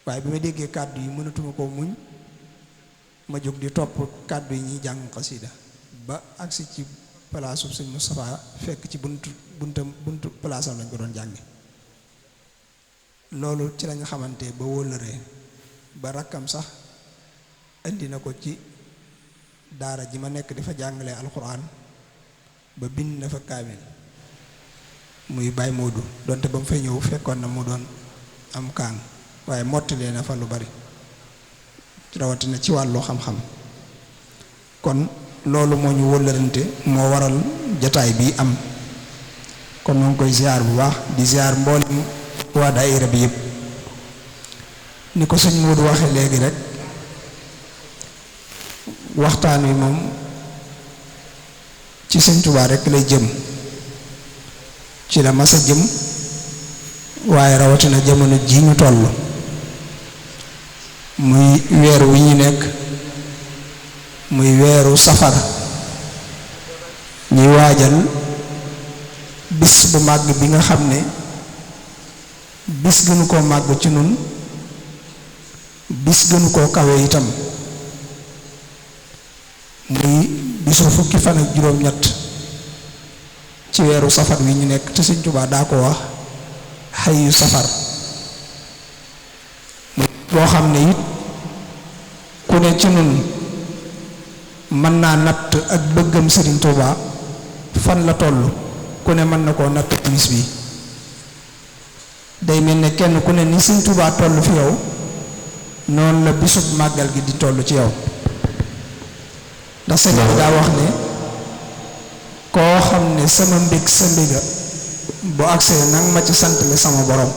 waaye bi ma déggee kàddu yi mënatuma koo muñ ma jóg di topp kàddu yi ñuy jàng xasida ba agsi ci palaasu sëñ Moustapha fekk ci buntu palaasam lañ ko doon jànge loolu ci lañ xamante ba wóllëree ba rakkam sax indi na ko ci daara ji ma nekk di fa jàngalee alxuraan ba bind na fa kaamil muy Baye Modou donte ba mu fay ñëw fekkoon na mu doon am kaan waaye mottalee na fa lu bari rawatina ci wàllu xam-xam kon loolu moo ñu wóllërante moo waral jataay bi am kon ñoo ngi koy ziar bu baax di ziar mboolem waa daayira bi yëpp ni ko sëñ Modou waxee léegi rek waxtaan wi moom ci sëñ Tuubaa rek lay jëm ci la masa jëm waaye rawatina jamono ji ñu toll muy weer wi ñu nekk muy weeru safar ñuy waajal bis bu màgg bi nga xam ne bis gënu koo màgg ci nun bis gënu koo kawe itam muy bisu fukki fan ak juróom-ñett ci weeru safar wi ñu nekk te Sëñ Tuubaa daa ko wax xayu safar boo xam ne it ku ne ci nun mën naa natt ak bëggam Sëriñ Tuubaa fan la toll ku ne mën na koo natt bis bi day mel ne kenn ku ne ni Sëriñ Tuubaa toll fi yow noonu la bisub màggal gi di toll ci yow ndax sëriñ bi daa wax ne koo xam ne sama mbég sa mbéga bu agsee nag ma ci santale sama borom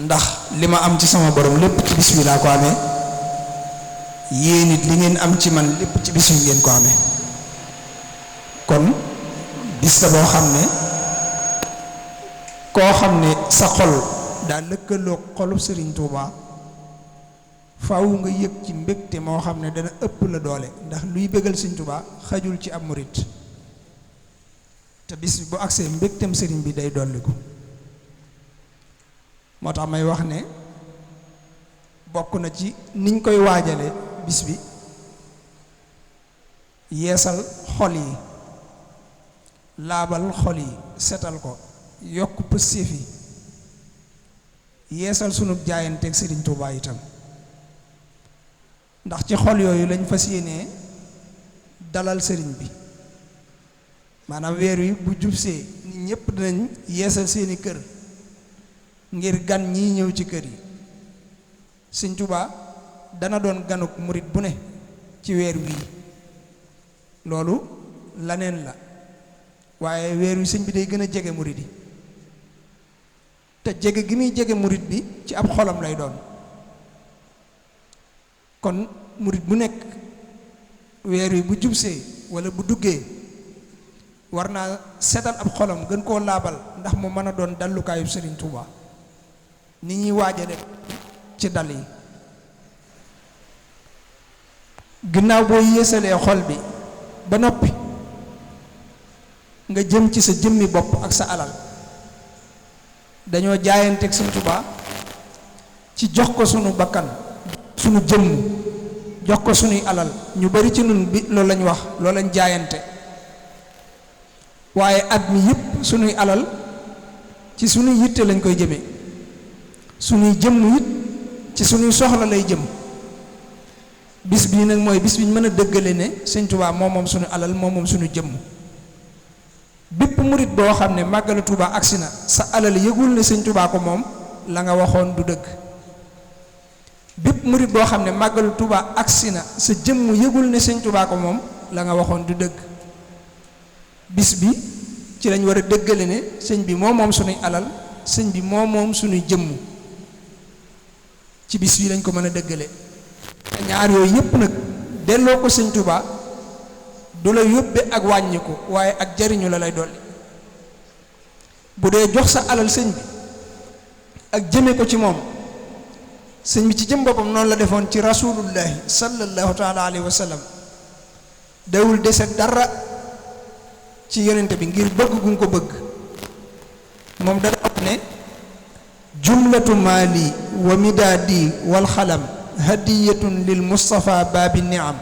ndax li ma am ci sama borom lépp ci bis bi laa ko amee yéen it li ngeen am ci man lépp ci bis bi ngeen ko amee kon bis la boo xam ne koo xam ne sa xol daa lëkkaloo xolub Sëriñ Tuubaa faaw nga yëg ci mbégte moo xam ne dana ëpp la doole ndax luy bégal Sëriñ Tuubaa xajul ci ab murit te bis bi bu agsee mbégtem sëriñ bi day dolliku moo tax may wax ne bokk na ci niñ koy waajale bis bi yeesal xol yi laabal xol yi setal ko yokk pëstéef yi yeesal sunub jaayanteeg Sëriñ Tuubaa itam ndax ci xol yooyu lañ fas yéenee dalal sëriñ bi maanaam weer wi bu jubsee nit ñépp dinañ yeesal seeni kër ngir gan ñi ñëw ci kër yi Sëriñ Tuubaa dana doon ganuk murit bu ne ci weer wii loolu laneen la waaye weer wi sëñ bi day gën a jege murit yi te jege gi muy jege murit bi ci ab xolam lay doon kon murit bu nekk weer wi bu jubsee walla bu duggee war naa setal ab xolam gën koo laabal ndax mu mën a doon dallukaayu Sëriñ Tuubaa ni ñuy waajale ci dal yi ginnaaw boo yéesalee xol bi ba noppi nga jëm ci sa jëmmi bopp ak sa alal dañoo jaayanteeg Sëriñ Tuubaa ci jox ko sunu bakkan sunu jëmm jox ko sunuy alal ñu bari ci nun bi loolu lañ wax loolu lañ jaayante waaye at mi yëpp sunuy alal ci sunuy yitte lañ koy jëme sunuy jëmm it ci sunuy soxla lay jëm bis bii nag mooy bis bi ñu mën a dëggale ne Sëriñ Tuubaa moom moom sunu alal moom moom sunu jëmm bépp murit boo xam ne màggalu Tuubaa agsi na sa alal yëgul ne Sëriñ Tuubaa ko moom la nga waxoon du dëgg bépp murit boo xam ne màggalu Tuubaa agsi na sa jëmm yëgul ne Sëriñ Tuubaa ko moom la nga waxoon du dëgg bis bi ci lañ war a dëggale ne sëñ bi moom moom sunuy alal sëñ bi moom moom sunuy jëmm ci bis bi lañ ko mën a dëggale te ñaar yooyu yépp nag delloo ko Sëriñ Tuubaa du la yóbbe ak wàññiku waaye ak jariñu la lay dolli bu dee jox sa alal sëñ bi ak jëme ko ci moom sëñ bi ci jëm boppam noonu la defoon ci rasulullahi sallallahu taala alayhi wa sallam dawul dese dara ci yonente bi ngir bëgg gu ko bëgg moom dana wax ne jumlatu maali wa midaadi wal xalam hadiyatun lil Mustafa baabi niam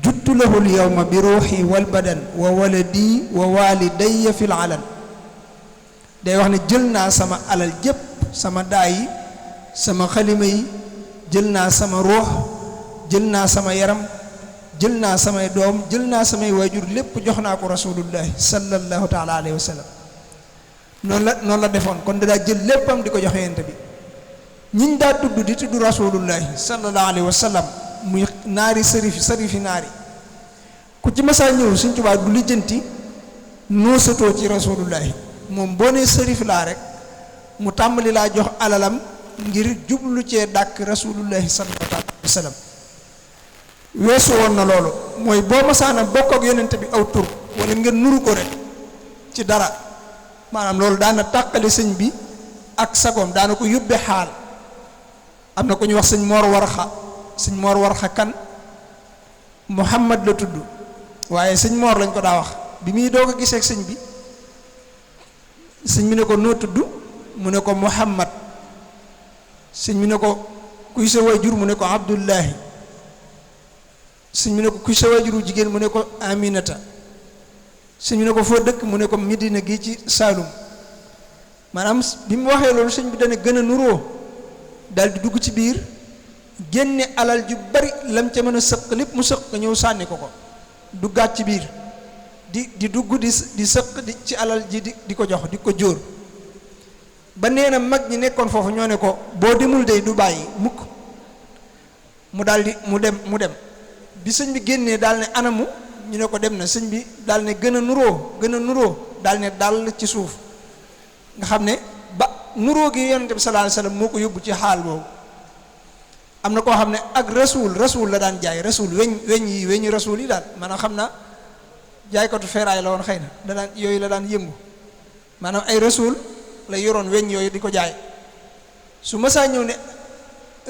juttu lahu l yawma bi ruuxi wal badan wa waladi wa walidayya fil alan. day wax ne jël naa sama alal jépp, sama daay yi, sama xalima yi, jël naa sama ruux, jël naa sama yaram, jël naa samay doom, jël naa samay waajur, lépp jox naa ko rasulullahi sallallahu taala alayhi wa sallam. noonu la defoon. kon daa jël léppam di ko jox yonent bi. ñiñ daa tudd di tudd rasulullahi sallallahu alayhi wa sallam muy naari sërifi naari, ku ci masaa ñëw Sëñ Tuubaa du lijjanti noo satoo ci rasulullahi. moom boo nee sërif laa rek mu tàmbali laa jox alalam ngir jublu cee dàkk rasulullahi sallallahu alayhi wa sallam. weesu woon na loolu, mooy boo masaana bokk ak yonent bi aw tur wala ngeen nuru ko rek ci dara, maanaam loolu daana tàqali sëñ bi ak sagoom, daana ko yóbbe xaal. am na ko ñu wax sëñ Moor Warxa kan Muhammad la tudd, waaye sëñ Moor lañ ko daa wax. bi muy doog a gisee ak sëñ bi, sëñ bi ne ko noo tudd, mu ne ko Muhammad. sëñ bi ne ko kuy sa waajur, mu ne ko Abdullahi. sëñ bi ne ko kuy sa waajuru jigéen, mu ne ko Aminata. sëñ bi ne ko foo dëkk, mu ne ko Medina gi ci Saalum. maanaam bi mu waxee loolu sëñ bi dana gën a nuroo, daal di dugg ci biir génne alal ju bari, lam ca mën a sëq lépp mu sëq ñëw sànni ko duggaat ci biir di dugg di sëq di ci alal ji di ko jox, di ko jóor. ba nee na mag ñi nekkoon foofu ñoo ne ko boo demul dey du bàyyi mukk. mu dem bi sëñ bi génnee daal ne anamu, ñu ne ko dem na. sëñ bi daal ne gën a nuroo daal ne dal ci suuf. nga xam ne ba nuroo gi yonent bi sallallahu alayhi wasallam moo ko yóbbu ci xaal boobu. am na koo xam ne ak rasul la daan jaay, rasul weñu rasul yi daal, maanaam xam naa jaaykatu feeraay la woon, xëy na yooyu la daan yëngu. maanaam ay rasul la yoroon, weñ yooyu di ko jaay. su masaa ñëw ne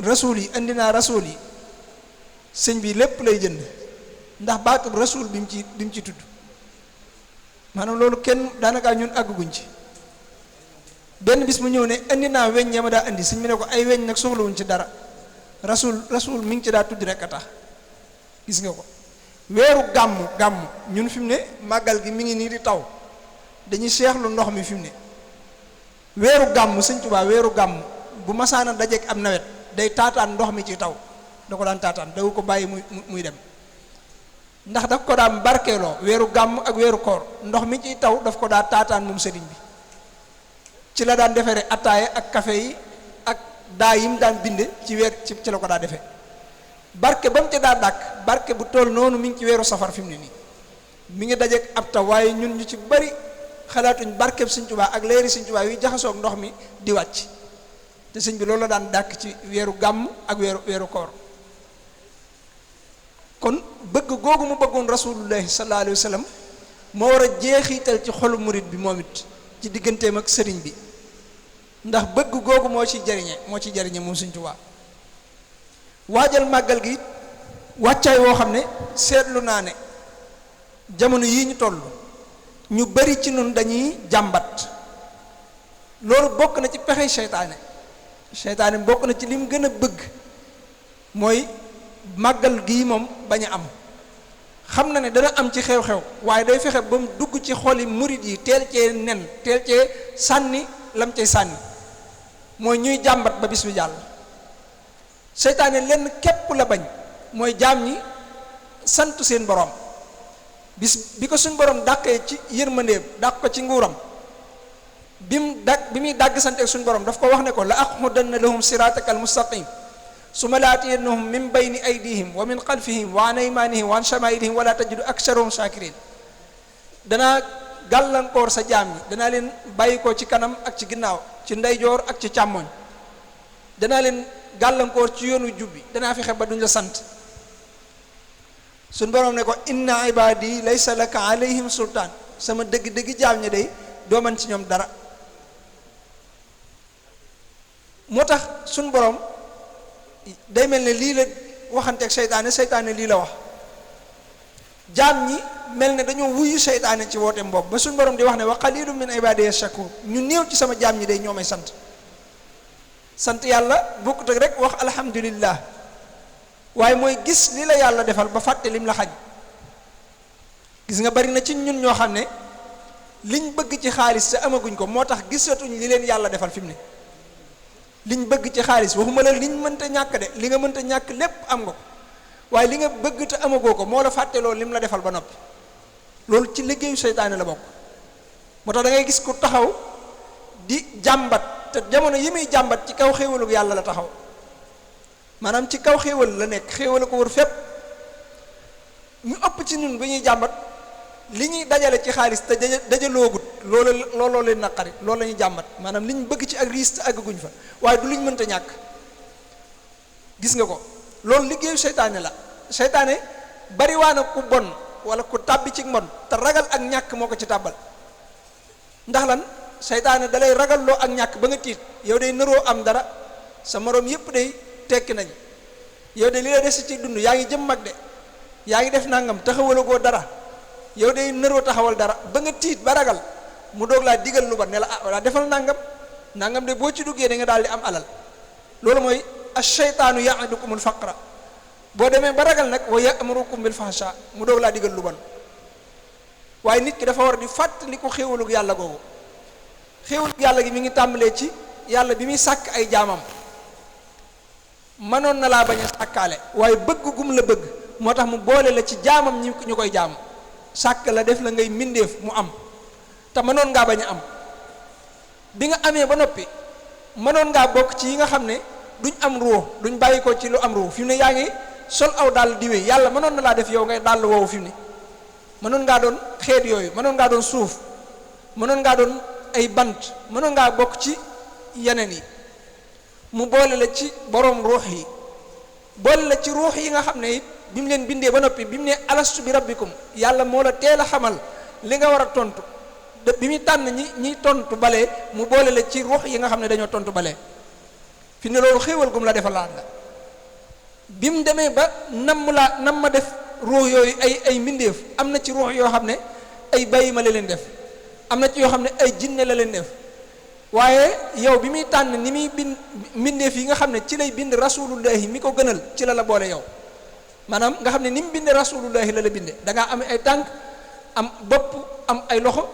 rasul yi indi naa rasul yi, sëñ bi lépp lay jënd, ndax baatub rasul bi mu ci tudd. maanaam loolu kenn daanaka ñun àgguñ ci. benn bis mu ñëw ne indi naa weñ ya ma daa indi, sëñ bi ne ko ay weñ nag soxlawuñ ci dara, rasul mi ngi ci daa tudd rek a tax. gis nga ko weeru gàmm ñun fi mu ne màggal gi mi ngi nii di taw, dañuy seexlu ndox mi fi mu ne. weeru gàmm Sëñ Tuubaa weeru gàmm bu masaana dajeek am nawet day taataan ndox mi ci taw, da ko daan taataan, daw ko bàyyi muy dem, ndax daf ko daan barkeeloo. weeru gàmm ak weeru koor ndox mi ciy taw daf ko daa taataan moom sëriñ bi. ci la daan defere ataaya ak café yi ak daa yim daan binde ci la ko daa defee. barke ba mu ca daa dàkk, barke bu toll noonu mi ngi ci weeru safar fi mu ne nii mi ngi dajeek ab taw, waaye ñun ñu ci bari xalaatuñ barkeb Sëñ Tuubaa ak leeri Sëñ Tuubaa yuy jaxasoog ndox mi di wàcc. te sëñ bi loolu la daan dàkk ci weeru gàmm ak weeru koor. kon bëgg googu mu bëggoon rasulullahi sallallahu alayhi wa sallam moo war a jeexital ci xolu murit bi moom it ci digganteem ak sëriñ bi, ndax bëgg googu moo ci jariñe moom Sëñ Tuubaa. waajal màggal gi wàccaay woo xam ne seetlu naa ne jamono yii ñu toll ñu bari ci nun dañuy jàmbat. loolu bokk na ci pexe seytaane bokk na ci li mu gën a bëgg mooy màggal gii moom bañ a am. xam na ne dana am ci xew-xew, waaye day fexe ba mu dugg ci xoli murit yi, teel cee sànni lam cay sànni, mooy ñuy jàmbat ba bis bi jàll. seytaane lenn képp la bañ, mooy jaam ñi sant seen borom. bis bi ko suñ borom dàqee ci yërmandeem, dàq ko ci nguuram, bi muy dàgg sante ak suñ borom daf ko wax ne ko la aqudanna lahum siraataka al mustaqim summa laatiyannahum min bayni aydihim wa min xalfihim wa an aymanihim wa an shamailihim wala tajidu aksarahum shakirin. danaa gàllankoor sa jaam ñi, danaa leen bàyyi ko ci kanam ak ci ginnaaw, ci ndeyjoor ak ci càmmoñ, danaa leen gàllankoor ci yoonu jubbi, danaa fexe ba duñ la sant. suñ boroom ne ko inna ibadi laysa laka alayhim sultaan, sama dëgg jaam ñi day doo man ci ñoom dara. moo tax suñ boroom day mel ne lii la waxanteeg seytaane lii la wax. jaam ñi mel ne dañoo wuyu seytaane ci wooteem boobu ba suñ borom di wax ne wa qalilun min ibadiya shakur, ñu néew ci sama jaam ñi day ñoo may sant. sant yàlla bokkut ak rek wax alhamdulillah waaye mooy gis li la yàlla defal ba fàtte lim la xañ. gis nga bari na ci ñun ñoo xam ne liñ bëgg ci xaalis te amaguñ ko moo tax gisatuñ li leen yàlla defal fi mu ne. liñ bëgg ci xaalis waxuma la liñ mënta ñàkk de li nga mënta ñàkk lépp am nga ko waaye li nga bëgg te amagoo ko moo la fàtteloo lim la defal ba noppi loolu ci liggéeyu seytaane la bokk. moo tax da ngay gis ku taxaw di jàmbat te jamono yi muy jàmbat ci kaw xéewalug yàlla la taxaw maanaam ci kaw xéewal la nekk xéewal ko wër fépp. ñu ëpp ci ñun bu ñuy jàmbat li ñuy dajale ci xaalis te dajaloogut looloo leen naqari loolu la ñuy jàmbat maanaam li ñu bëgg ci ak riis te àgguñ fa waaye du liñ mënta ñàkk. gis nga ko loolu liggéeyu seytaane la seytaane bariwaana ku bon wala ku tàbbi ci mbon te ragal ak ñàkk moo ko ci tàbbal. ndax lan seytaane dalay ragalloo ak ñàkk ba nga tiit yow day nëroo am dara sa moroom yépp day tekki nañ yow de li la des ci dund yaa ngi jëm mag de yaa ngi def nangam taxawalagoo dara yow day nëroo taxawal dara ba nga tiit ba ragal mu doog laa digal lu ba ne la wala defal nangam de boo ci duggee da nga daal di am alal. loolu mooy ash-shaytaanu ya'idukumul faqra boo demee ba ragal nag wa ya'murukum bil fahsha mu doog laa digal lu bon. waaye nit ki dafa war di fàttali ko xéewalug yàlla googu xéewalug yàlla gi mi ngi tàmbalee ci yàlla bi muy sàkk ay jaamam mënoon na laa bañ a sàkkaale waaye bëgg gum la bëgg moo tax mu boole la ci jaamam ñu koy jaam sàkk la def la ngay mbindeef mu am te mënoon ngaa bañ a am. bi nga amee ba noppi mënoon ngaa bokk ci yi nga xam ne duñ am ruux duñ bàyyi ko ci lu am ruux fi mu ne yaa ngi sol aw dàll di wéy yàlla mënoon na laa def yow ngay dàll woowu fi mu ne mënoon ngaa doon xeet yooyu mënoon ngaa doon suuf mënoon ngaa doon ay bant mënoon ngaa bokk ci yeneen yi mu boole la ci boroom ruux yi boole la ci ruux yi nga xam ne it bi mu leen bindee ba noppi bi mu ne alastu bi rabbikum yàlla moo la teel a xamal li nga war a tontu bi muy tànn ñi tontu balee mu boole la ci ruux yi nga xam ne dañoo tontu balee fi ne loolu xéewal gum la defalaat la bi mu demee ba nam ma def ruux yooyu ay mbindeef am na ci ruux yoo xam ne ay bàyyima la leen def am na ci yoo xam ne ay jinne la leen def waaye yow bi muy tànn ni muy bind mbindeef yi nga xam ne ci lay bind rasulullahi mi ko gënal ci la boole yow maanaam nga xam ne ni mu binde rasulullahi la binde da ngaa am ay tànk am bopp am ay loxo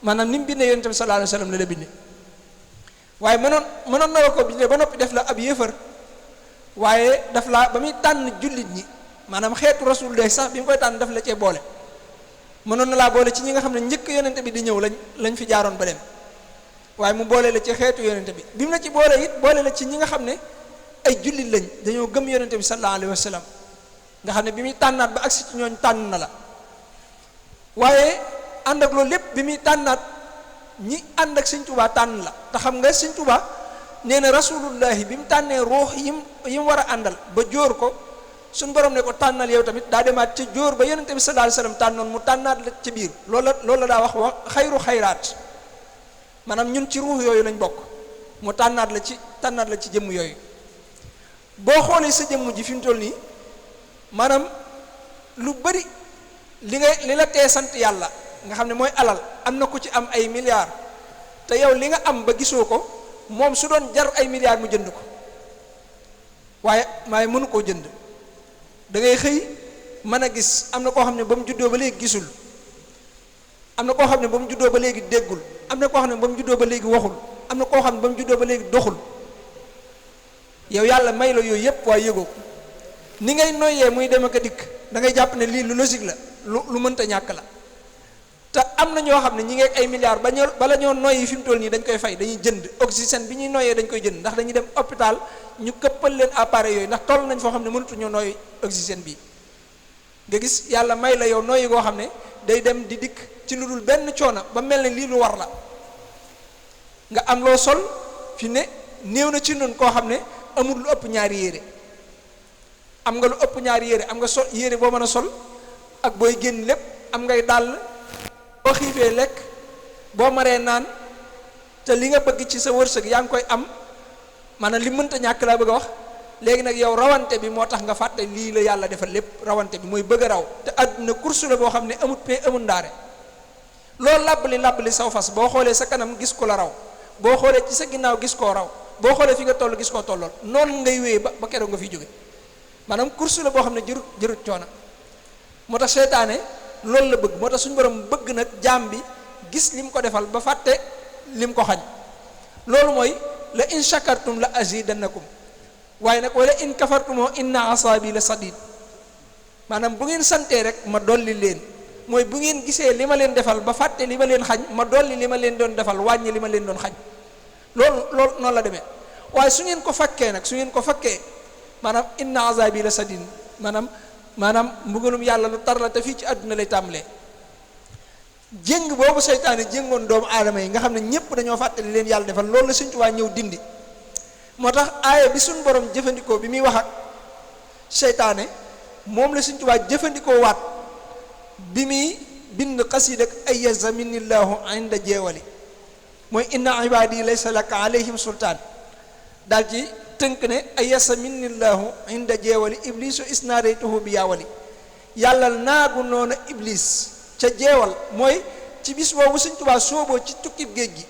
maanaam ni mu binde yonent bi sallallahu alayhi wasallam la binde waaye mënoon na la ko binde ba noppi def la ab yéefar waaye daf la ba muy tànn jullit ñi maanaam xeetu rasulullahi sax bi mu koy tànn daf la cee boole mënoon na laa boole ci ñi nga xam ne njëkk yonent bi di ñëw lañ fi jaaroon ba dem waaye mu boole la ci xeetu yonent bi mu la ci boole it boole la ci ñi nga xam ne ay jullit lañ dañoo gëm yonent bi sallallahu alayhi wasallam nga xam ne bi muy tànnaat ba agsi ci ñooñ tànn na la waaye ànd ak loolu lépp bi muy tànnaat ñi ànd ak Sëñ Tuubaa tànn la te xam nga Sëñ Tuubaa nee na rasulullahi bi mu tànnee ruux yim war a àndal ba jóor ko suñ borom ne ko tànnal yow tamit daa demaat ca jóor ba yonent bi sallallahu alayhi wasallam tànnoon mu tànnaat la ci biir loolu la daa wax xayru xayraat maanaam ñun ci ruux yooyu lañ bokk mu tànnaat la ci jëmm yooyu boo xoolee sa jëmm ji fi mu toll nii maanaam lu bari li la tee sant yàlla nga xam ne mooy alal am na ku ci am ay milliards te yow li nga am ba gisoo ko moom su doon jar ay milliards mu jënd ko waaye mënu koo jënd da ngay xëy mën a gis am na koo xam ne ba mu juddoo ba léegi gisul am na koo xam ne ba mu juddoo ba léegi déggul am na koo xam ne ba mu juddoo ba léegi waxul am na koo xam ne ba mu juddoo ba léegi doxul yow yàlla may la yooyu yépp waaye yëgoo ni ngay noyyee muy dem ak a dikk da ngay jàpp ne lii lu logique la lu mënta ñàkk la te am na ñoo xam ne ñi ngi ak ay milliards bala ñoo noyyi fi mu toll nii dañ koy fay dañuy jënd oxygène bi ñuy noyyee dañ koy jënd ndax dañuy dem hôpital ñu këppal leen appareil yooyu ndax toll nañ foo xam ne mënatu ñoo noyyi oxygène bi nga gis yàlla may la yow noyyi goo xam ne day dem di dikk ci lu dul benn coono ba mel ne lii lu war la nga am loo sol fi ne néew na ci noonu koo xam ne amul lu ëpp ñaari yére am nga lu ëpp ñaari yére am nga sol yére boo mën a sol ak booy génn lépp am ngay dàll boo xiifee lekk boo maree naan te li nga bëgg ci sa wërsëg yaa ngi koy am maanaam li mënta ñàkk laa bëgg a wax léegi nag yow rawante bi moo tax nga fàtte lii la yàlla defal lépp rawante bi mooy bëgg a raw te àdduna course la boo xam ne amut pay amut ndaare loolu làbbali saw fas boo xoolee sa kanam gis ko la raw boo xoolee ci sa ginnaaw gis koo raw boo xoolee fi nga toll gis koo tollool noonu ngay wéyee ba keroog nga fiy jóge maanaam course la boo xam ne jërut coono moo tax seytaane loolu la bëgg moo tax suñu borom bëgg nag jaam bi gis lim ko defal ba fàtte lim ko xañ loolu mooy la in shakartum la azidannakum waaye nag wala in kafartumoo inna asabi la sadid maanaam bu ngeen santee rek ma dolli leen mooy bu ngeen gisee li ma leen defal ba fàtte li ma leen xañ ma dolli li ma leen doon defal wàññi li ma leen doon xañ loolu noonu la demee waaye su ngeen ko fakkee nag su ngeen ko fakkee maanaam inna azabi la sadid maanaam mbugalum yàlla lu tar la te fii ci àdduna lay tàmbalee jéng boobu seytaane jéngoon doomu aadama yi nga xam ne ñëpp dañoo fàttali leen yàlla defal loolu la Sëñ Tuubaa ñëw dindi moo tax aaya bi suñ borom jëfandikoo bi muy wax ak seytaane moom la Sëñ Tuubaa jëfandikoo waat bi muy bind xasiid ak ayyaza minillahu inda jeewali mooy inna ibadi laysa laka alayhim sultaan daal ci tënk ne ayyaza minillahu inda jeewali iblisu isnaadaytuhu bi yaawali yàlla naagu noonu iblis ca jeewal mooy ci bis boobu Sëñ Tuubaa sooboo ci tukkib géej gi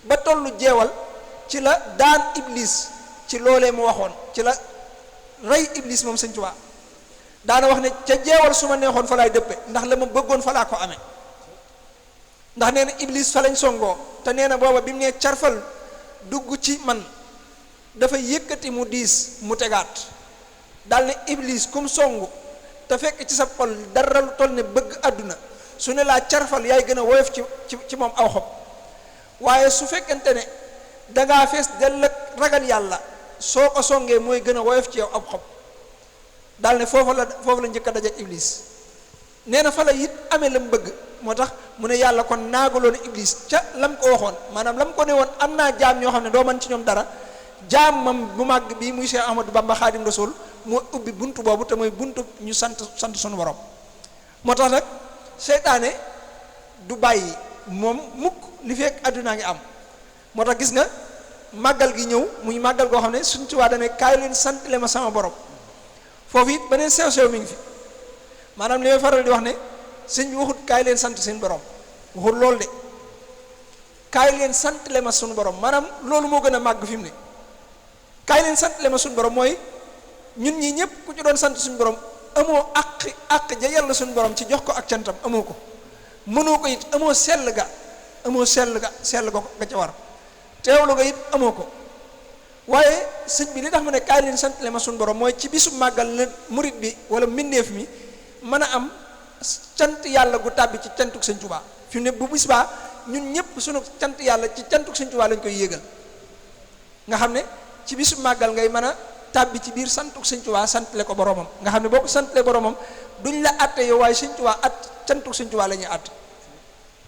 ba tollu jeewal ci la daan iblis ci loolee mu waxoon ci la rey iblis moom Sëñ Tuubaa daana wax ne ca jeewal su ma neexoon fa laay dëppe ndax la ma bëggoon fa laa ko amee ndax nee na iblis fa lañ songoo te nee na booba bi mu nee carfal dugg ci man dafa yëkkati mu diis mu tegaat dal ne iblis kum songu te fekk ci sa xol dara lu toll ne bëgg àdduna su ne laa carfal yaay gën a woyof ci moom aw xob waaye su fekkente ne dangaa fees dell ak ragal yàlla soo ko songee mooy gën a woyof ci yow ab xob daal ne foofu la njëkk a dajeek iblis nee na fa la it amee la mu bëgg moo tax mu ne yàlla kon naagaloon iblis ca lam ko waxoon maanaam lam ko ne woon am naa jaam ñoo xam ne doo mën ci ñoom dara jaam mam bu màgg bii muy Cheikh Ahmadou Bamba Xaadim Rasul moo ubbi buntu boobu te mooy buntu ñu sant sunu borom moo tax nag seytaane du bàyyi moom mukk li fekk àddunaa ngi am moo tax gis nga màggal gi ñëw muy màggal goo xam ne suñ ci waa dane kaay leen sant le ma sama borom foofu it beneen sew-sew mi ngi fi maanaam li may faral di wax ne sëñ bi waxut kaay leen sant seen borom waxut loolu de kaay leen sant le ma suñu borom maanaam loolu moo gën a màgg fi mu ne kaay leen sant le ma suñu borom mooy ñun ñi ñëpp ku ci doon sant suñu borom amoo àq ja yàlla suñu borom ci jox ko ak cantam amoo ko mënoo ko it amoo sell ga ca war teewlu ga it amoo ko waaye sëñ bi li tax mu ne kaay leen sant le ma suñu borom mooy ci bisu màggal la murit bi wala mbindeef mi mën a am cant yàlla gu tàbbi ci cantuk Sëñ Tuubaa fi mu ne bu bis baa ñun ñëpp sunu cant yàlla ci cantuk Sëñ Tuubaa lañ koy yéegal nga xam ne ci bisu màggal ngay mën a tàbbi ci biir santuk Sëñ Tuubaa santle ko boromam nga xam ne boo ko santle boromam duñ la atte yow waaye Sëñ Tuubaa cantuk Sëñ Tuubaa la ñuy atte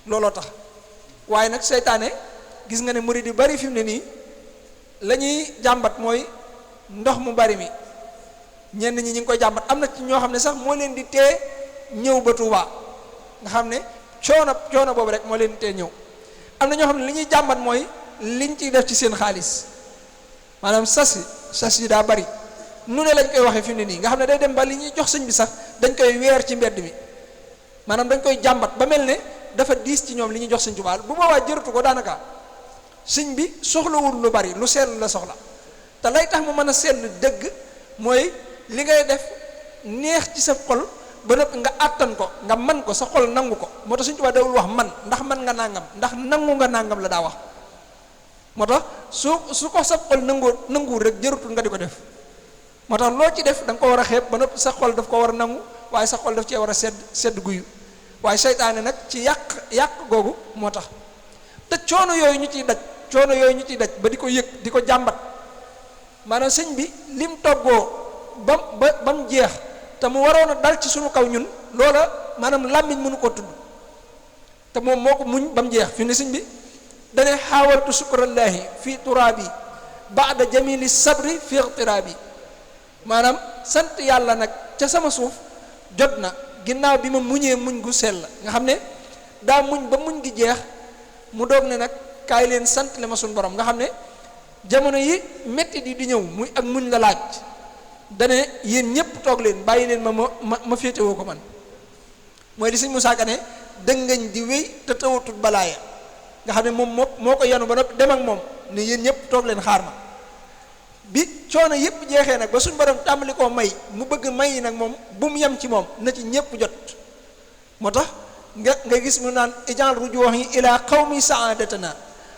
looloo tax waaye nag seytaane gis nga ne murit yu bari fi mu ne nii la ñuy jàmbat mooy ndox mu bari mi ñenn ñi ñu ngi koy jàmbat am na ci ñoo xam ne sax moo leen di tee ñëw ba Tuubaa nga xam ne coono boobu rek moo leen di tee ñëw am na ñoo xam ne li ñuy jàmbat mooy liñ ciy def ci seen xaalis maanaam sas yi daa bari nu ne lañ koy waxee fi mu ne nii nga xam ne day dem ba li ñuy jox sëñ bi sax dañ koy weer ci mbedd mi maanaam dañ koy jàmbat ba mel ne dafa diis ci ñoom li ñuy jox sëñ Tuubaa bu boobaa jërëtu ko daanaka sëñ bi soxlawul lu bari lu sell la soxla te lay tax mu mën a sell dëgg mooy li ngay def neex ci sa xol ba noppi nga àttan ko nga man ko sa xol nangu ko moo tax Sëñ Tuubaa dawul wax man ndax man nga nàngam ndax nangu nga nàngam la daa wax moo tax su ko sa xol nanguwul rek jërutul nga di ko def moo tax loo ci def da nga ko war a xeeb ba noppi sa xol daf ko war a nangu waaye sa xol daf cee war a sedd guyu waaye seytaane nag ci yàq googu moo tax te coono yooyu ñu ciy daj ba di ko yëg di ko jàmbat maanaam sëñ bi lim toggoo ba mu jeex te mu waroon a dal ci sunu kaw ñun loola maanaam làmmiñ mënu ko tudd te moom moo ko muñ ba mu jeex fi ne sëñ bi dane xaawaltu sukrallaahi fii turaabi baada jamili sabri fi iqtiraabi maanaam sant yàlla nag ca sama suuf jot na ginnaaw bi ma muñee muñ gu sell nga xam ne daa muñ ba muñ gi jeex mu doog ne nag kaay leen sant le ma suñu borom nga xam ne jamono yi metti di ñëw muy ak muñ la laaj dane yéen ñëpp toog leen bàyyi leen ma féetewoo ko man mooy li sëñ Musaa Ka ne dëngañ di wéy te tawatut balaaya nga xam ne moom moo ko yanu ba noppi dem ak moom ne yéen ñëpp toog leen xaar ma bi coono yépp jeexee nag ba suñu borom tàmbali koo may mu bëgg may yi nag moom bu mu yem ci moom na ci ñépp jot moo tax nga gis mu naan ijal rujuhi ila qawmi saadatana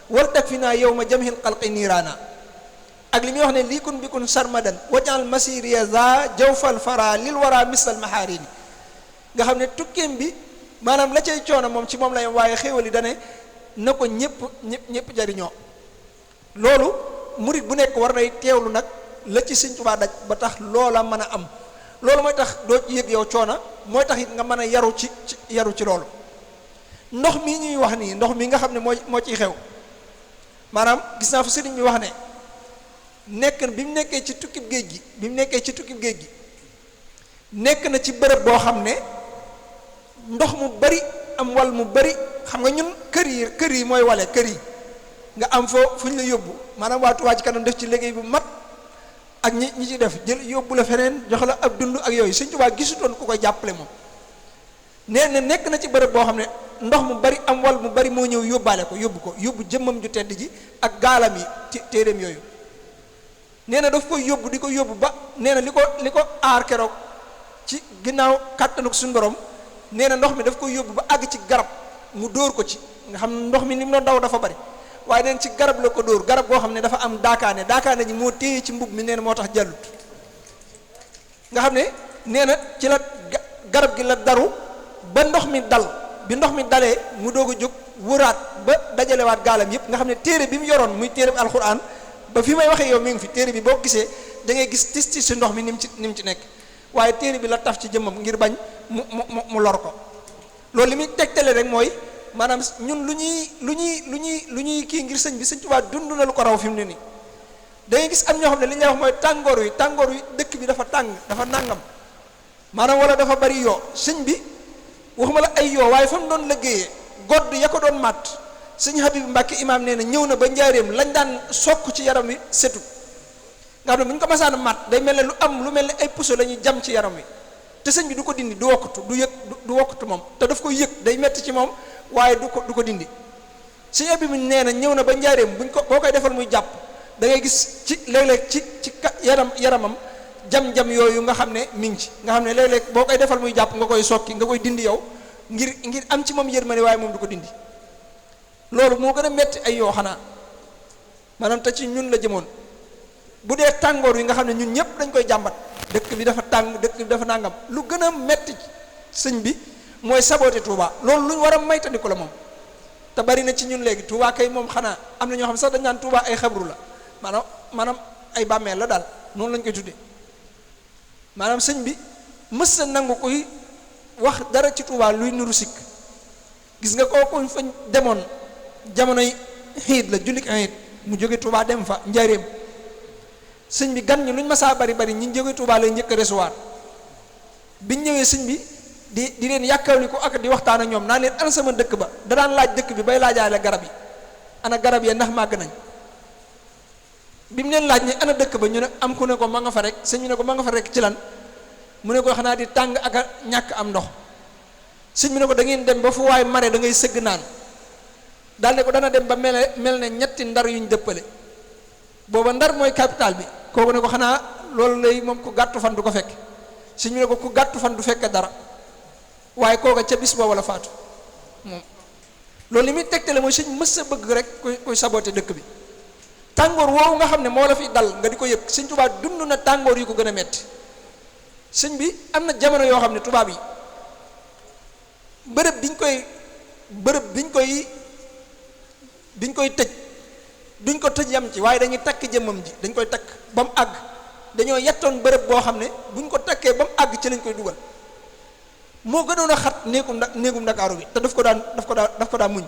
wal takfina yawma jamhil xalqi niiraana ak li muy wax ne lii kun bikun sarmadan wajal masiriya za jawfal fara lil wara misal maharini nga xam ne tukkeem bi maanaam la cay coono moom ci moom la yem waaye xéewal yi dane na ko ñépp jariñoo loolu murit bu nekk war nay teewlu nag la ci Sëñ Tuubaa daj ba tax loola mën a am loolu mooy tax doo ci yëg yow coono mooy tax it nga mën a yaru ci loolu ndox mi ñuy wax nii ndox mi nga xam ne moo ciy xew maanaam gis naa fu sëriñ bi wax ne bi mu nekkee ci tukkib géej gi nekk na ci bërëb boo xam ne ndox mu bari am wal mu bari xam nga ñun kër yi mooy wale kër yi nga am foo fu ñu la yóbbu maanaam waa Touba Ca Kanam def ci liggéey bu mat ak ñi ci def jël yóbbu la feneen jox la ab dund ak yooyu Sëñ Tuubaa gisutoon ku koy jàppale moom nee na nekk na ci bërëb boo xam ne ndox mu bari am wal mu bari moo ñëw yóbbaale ko yóbbu jëmmam ju tedd ji ak gaalam yi téeréem yooyu nee na daf koy yóbbu di ko yóbbu ba nee na li ko aar keroog ci ginnaaw kàttanuk suñu borom nee na ndox mi daf koy yóbbu ba àgg ci garab mu dóor ko ci nga xam ndox mi ni mu doon daw dafa bari waaye neen ci garab la ko dóor garab goo xam ne dafa am daakaane ji moo téye ci mbub mi nee na moo tax jàllut nga xam ne nee na ci la garab gi la daru ba ndox mi dal bi ndox mi dalee mu doog a jóg wëraat ba dajalewaat gaalam yëpp nga xam ne téere bi mu yoroon muy téere bi alxuraan ba fi may waxee yow mi ngi fi téere bi boo gisee da ngay gis tis si ndox mi ni mu ci nekk waaye téere bi la taf ci jëmmam ngir bañ mu lor ko loolu li muy tegtale rek mooy maanaam ñun lu ñuy kii ngir sëñ bi Sëñ Tuubaa dund na lu ko raw fi mu ne nii da ngay gis am ñoo xam ne li ñuy wax mooy tàngoor wi dëkk bi dafa tàng dafa nàngam maanaam wala dafa bari yoo sëñ bi waxuma la ay yoo waaye fa mu doon liggéeyee godd ya ko doon màtt sëñ Habib Mbàkke imaam nee na ñëw na ba njaareem lañ daan sokk ci yaram wi setut nga xam ne bu ñu ko masaan màtt day mel ne lu mel ne ay puso la ñuy jam ci yaram wi te sëñ bi du ko dindi du wokkatu du wokkatu moom te daf ko yëg day metti ci moom waaye du ko dindi sëñ Habib nee na ñëw na ba njaareem boo koy defal muy jàpp da ngay gis ci léeg-léeg ci yaramam jam-jam yooyu nga xam ne mi ngi ci nga xam ne léeg-léeg boo koy defal muy jàpp nga koy sokki nga koy dindi yow ngir am ci moom yërmande waaye moom du ko dindi loolu moo gën a metti ay yoo xanaa maanaam te ci ñun la jëmoon bu dee tàngoor wi nga xam ne ñun ñëpp dañ koy jàmbat dëkk bi dafa tàng dëkk bi dafa nàngam lu gën a metti sëñ bi mooy saboté Touba loolu lu ñu war a maytandiku la moom te bari na ci ñun léegi Touba kay moom xanaa am na ñoo xam sax dañ naan Touba ay xabru la maanaam ay bàmmeel la daal noonu lañ koy tuddee maanaam sëñ bi mës sa nangu koy wax dara ci Touba luy nuru sikk gis nga kooku fañ demoon jamonoy xiit la jullik xiit mu jóge Touba dem fa njaareem sëñ bi gan ñi luñ masaa bari ñi jóge Touba lay njëkk a recevoir biñ ñëwee sëñ bi di leen yàkkawli ko ak di waxtaan ak ñoom naa leen ana sama dëkk ba da daan laaj dëkk bi bay laajaale garab yi ana garab yi ndax màgg nañ bi mu leen laaj ne ana dëkk ba ñu ne am ku ne ko ma nga fa rek sëñ bi ne ko ma nga fa rek ci lan mu ne ko xanaa di tàng ak a ñàkk am ndox sëñ bi ne ko da ngeen dem ba fu waay mare da ngay sëgg naan daal ne ko dana dem ba mel ne ñetti ndar yuñ dëppale booba ndar mooy capital bi kooku ne ko xanaa loolu lay moom ku gàttu fan du ko fekk sëñ bi ne ko ku gàttu fan du fekke dara waaye kooka ca bis booba la faatu moom loolu li muy tegtale mooy sëñ mës sa bëgg rek kuy saboté dëkk bi tàngoor woowu nga xam ne moo la fi dal nga di ko yëg sëñ Tuubaa dund na tàngoor yu ko gën a metti sëñ bi am na jamono yoo xam ne tubaab yi bërëb biñ koy tëj duñ ko tëj yam ci waaye dañuy takk jëmmam ji dañ koy takk ba mu àgg dañoo yettoon bërëb boo xam ne buñ ko takkee ba mu àgg ci lañ koy dugal moo gënoon a xat néegum Ndakaaru bi te daf ko daan muñ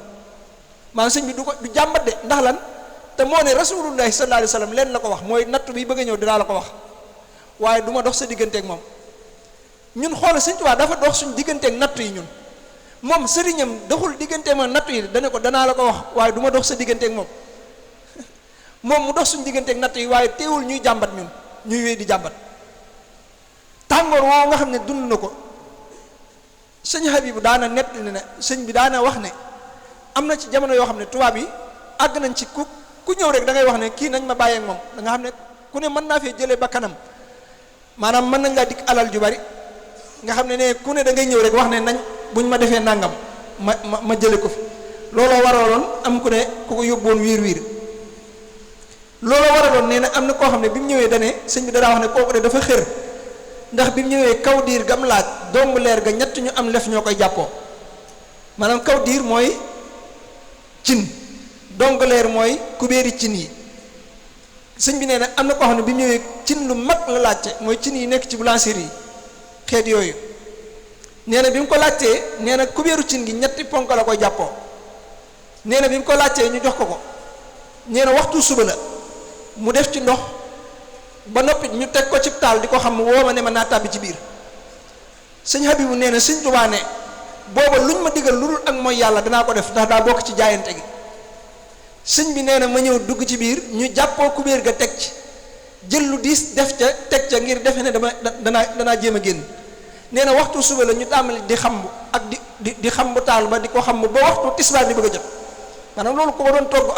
maanaam sëñ bi du jàmbat de ndax lan te moo ne rasulullahi sallallahu alayhi wa sallam leen la ko wax mooy nattu bi bëgg a ñëw dinaa la ko wax waaye du ma dox sa digganteeg moom ñun xool sëñ Tuubaa dafa dox suñ digganteeg nattu yi ñun moom sëriñam doxul digganteeg ma nattu yi dana ko danaa la ko wax waaye du ma dox sa digganteeg moom moom mu dox suñ digganteeg nattu yi waaye teewul ñuy jàmbat ñun ñuy wéy di jàmbat tàngoor woowu nga xam ne dund na ko sëñ Habibu daana nett ne sëñ bi daana wax ne am na ci jamono yoo xam ne tubaab yi àgg nañ ci ku ñëw rek da ngay wax ne kii nañ ma bàyyeeg moom da nga xam ne ku ne mën naa fee jëlee ba kanam maanaam mën nañ laa dikk alal ju bari nga xam ne ku ne da ngay ñëw rek wax ne nañ buñ ma defee nangam ma jële ko fi looloo waraloon am ku ne ku ko yóbboon wiir looloo waraloon nee na am na koo xam ne bi mu ñëwee dane sëñ bi danaa wax ne kooku de dafa xër ndax bi mu ñëwee kaw diir gam laaj dong leer ga ñett ñu am lef ñoo koy jàppoo maanaam kaw diir mooy cin dong leer mooy kubéeri cin yi sëñ bi nee na am na koo xam ne bi mu ñëwee cin lu mag la laajte mooy cin yi nekk ci boulangerie yi xeet yooyu nee na bi mu ko laajtee nee na kubéeru cin gi ñetti ponk la koy jàppoo nee na bi mu ko laajtee ñu jox ko nee na waxtu suba la mu def ci ndox ba noppi ñu teg ko ci taal di ko xam woo ma ne ma naa tàbbi ci biir sëñ Habibu nee na sëñ Tuubaa ne booba luñ ma digal lu dul ak mooy yàlla danaa ko def ndax daa bokk ci jaayante gi sëñ bi nee na ma ñëw dugg ci biir ñu jàppoo kubéer ga teg ci jël lu diis def ca teg ca ngir defe ne danaa jéem a génn nee na waxtu suba la ñu tàmbali di xam ak di xam bu taal ba di ko xam ba waxtu tisbaar di bëgg a jot maanaam loolu ko doon togg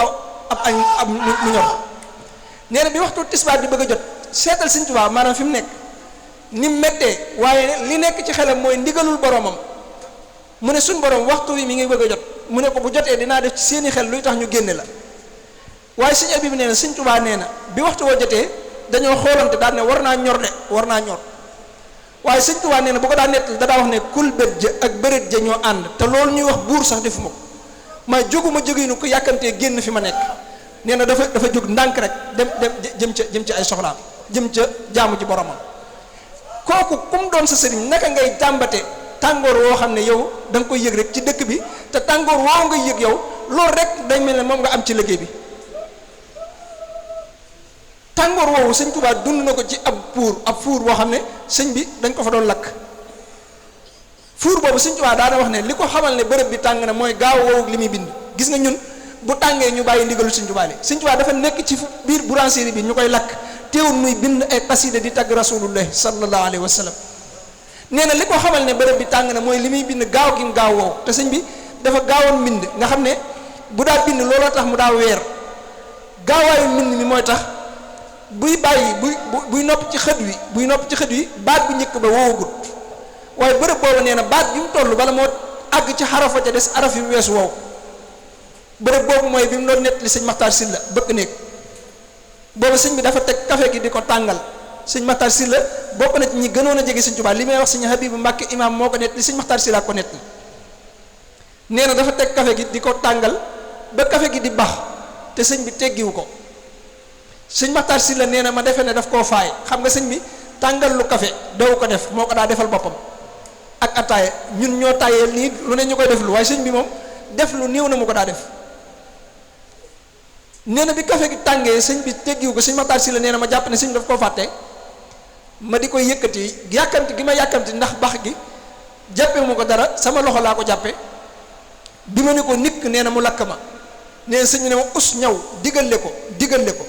ab añ ab mu ñor nee na bi waxtu tisbaar di bëgg a jot seetal sëñ Tuubaa maanaam fi mu nekk ni mu méttee waaye li nekk ci xelam mooy ndigalul boromam mu ne suñ borom waxtu wi mi ngi bëgg a jot mu ne ko bu jotee dinaa def ci seeni xel luy tax ñu génne la waaye sëñ Abibu nee na sëñ Tuubaa nee na bi waxtu woo jotee dañoo xoolante daal ne war naa ñor waaye sëñ Tuubaa nee na bu ko daa nett da daa wax ne kul bët ja ak bëreet ja ñoo ànd te loolu ñuy wax buur sax defuma ko ma jóguma jóginu ko yàkkamtee génn fi ma nekk nee na dafa jóg ndànk rek dem jëm ci ay soxlaam jëm ca jaamu ci boromam kooku kum doon sa sëriñ naka ngay jàmbate tàngoor woo xam ne yow da nga koy yëg rek ci dëkk bi te tàngoor woo ngay yëg yow loolu rek day mel ne moom nga am ci liggéey bi tàngoor woowu sëñ Tuubaa dund na ko ci ab fuur boo xam ne sëñ bi dañ ko fa doon lakk fuur boobu sëñ Tuubaa daana wax ne li ko xamal ne bërëb bi tàng na mooy gaaw woowu li muy bind gis nga ñun bu tàngee ñu bàyyi ndigalu sëñ Tuubaa li sëñ Tuubaa dafa nekk ci biir boulangerie bi ñu koy lakk teewul muy bind ay xasida di tagg rasulullah sallallahu alayhi wa sallam nee na li ko xamal ne bërëb bi tàng na mooy li muy bind gaaw gi gaaw woowu te sëñ bi dafa gaawoon mbind nga xam ne bu daa bind looloo tax mu daa weer gaawaayu mbind mi mooy tax buy bàyyi buy nopp ci xët wi baat bu njëkk ba woowagut waaye bërëb boobu nee na baat bi mu toll bala moo àgg ci xarafa ca des araf yu weesu wow bërëb boobu mooy bi mu doon nettali sëñ Maxtaar Silla bëkk néeg boobu sëñ bi dafa teg café gi di ko tàngal sëñ Maxtaar Silla bokk na ci ñi gënoon a jege sëñ Tuubaa li may wax sëñ Habibu Mbàkke imaam moo ko nettali sëñ Maxtaar Silla ko nettali nee na dafa teg café gi di ko tàngal ba café gi di bax te sëñ bi teggiwu ko sëñ Maxtaar Silla nee na ma defee ne daf koo faay xam nga sëñ bi tàngal lu café daw ko def moo ko daa defal boppam ak attaaye ñun ñoo tàyyeel nii lu ne ñu koy def lu waaye sëñ bi moom def lu néew na mu ko daa def nee na bi café gi tàngee sëñ bi teggiwu ko sëñ Maxtaar Silla nee na ma jàpp ne sëñ bi daf koo fàtte ma di koy yëkkati yàkkamti gi ma yàkkamti ndax bax gi jàppe mu ko dara sama loxo laa ko jàppe bi ma ne ko nikk nee na mu lakk ma nee na sëñ bi ne ma us ñaw digal le ko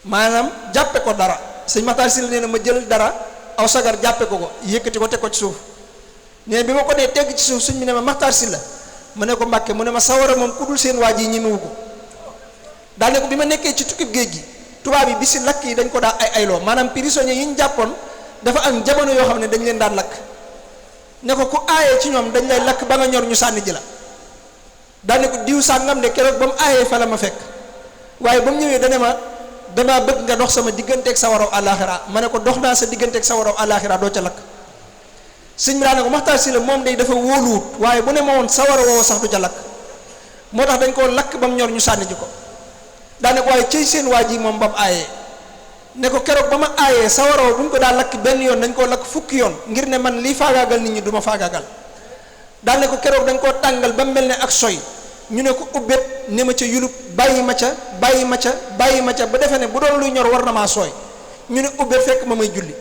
maanaam jàppe ko dara sëñ Maxtaar Silla nee na ma jël dara aw sagar jàppe ko yëkkati ko teg ko ci suuf nee na bi ma ko dee tegg ci suuf sëñ bi ne ma Maxtaar Silla ma ne ko Mbàkke mu ne ma sawara moom ku dul seen waa ji ñemewu ko daal ne ko bi ma nekkee ci tukkib géej gi tubaab yi bi si lakk yi dañ ko daa ayloo maanaam prisonniers yi ñu jàppoon dafa am jamono yoo xam ne dañ leen daan lakk ne ko ku aayee ci ñoom dañ lay lakk ba nga ñor ñu sànni ji la daal ne ko diw sàngam de keroog ba mu aayee fa la ma fekk waaye ba mu ñëwee dane ma damaa bëgg nga dox sama digganteeg sa waraw àllaaxira ma ne ko dox naa sa digganteeg sa waraw àllaaxira doo ca lakk sëñ bi daa ne ko Maxtaar Silla moom day dafa wóoluwut waaye bu ne ma woon sa waraw woo sax du ca lakk moo tax dañ koo lakk ba mu ñor ñu sànni ji ko daa ne ko waaye cëy seen waa ji moom ba mu aayee ne ko keroog ba ma aayee sa waraw bu ñu ko daa lakk benn yoon dañ koo lakk fukki yoon ngir ne man lii faagaagal nit ñi du ma faagaagal daa ne ko keroog dañ koo tàngal ba mel ne ak soy ñu ne ko ubbet ne ma ca yulub bàyyi ma ca ba defe ne bu doon luy ñor war na maa sooy ñu ne ubbet fekk ma may julli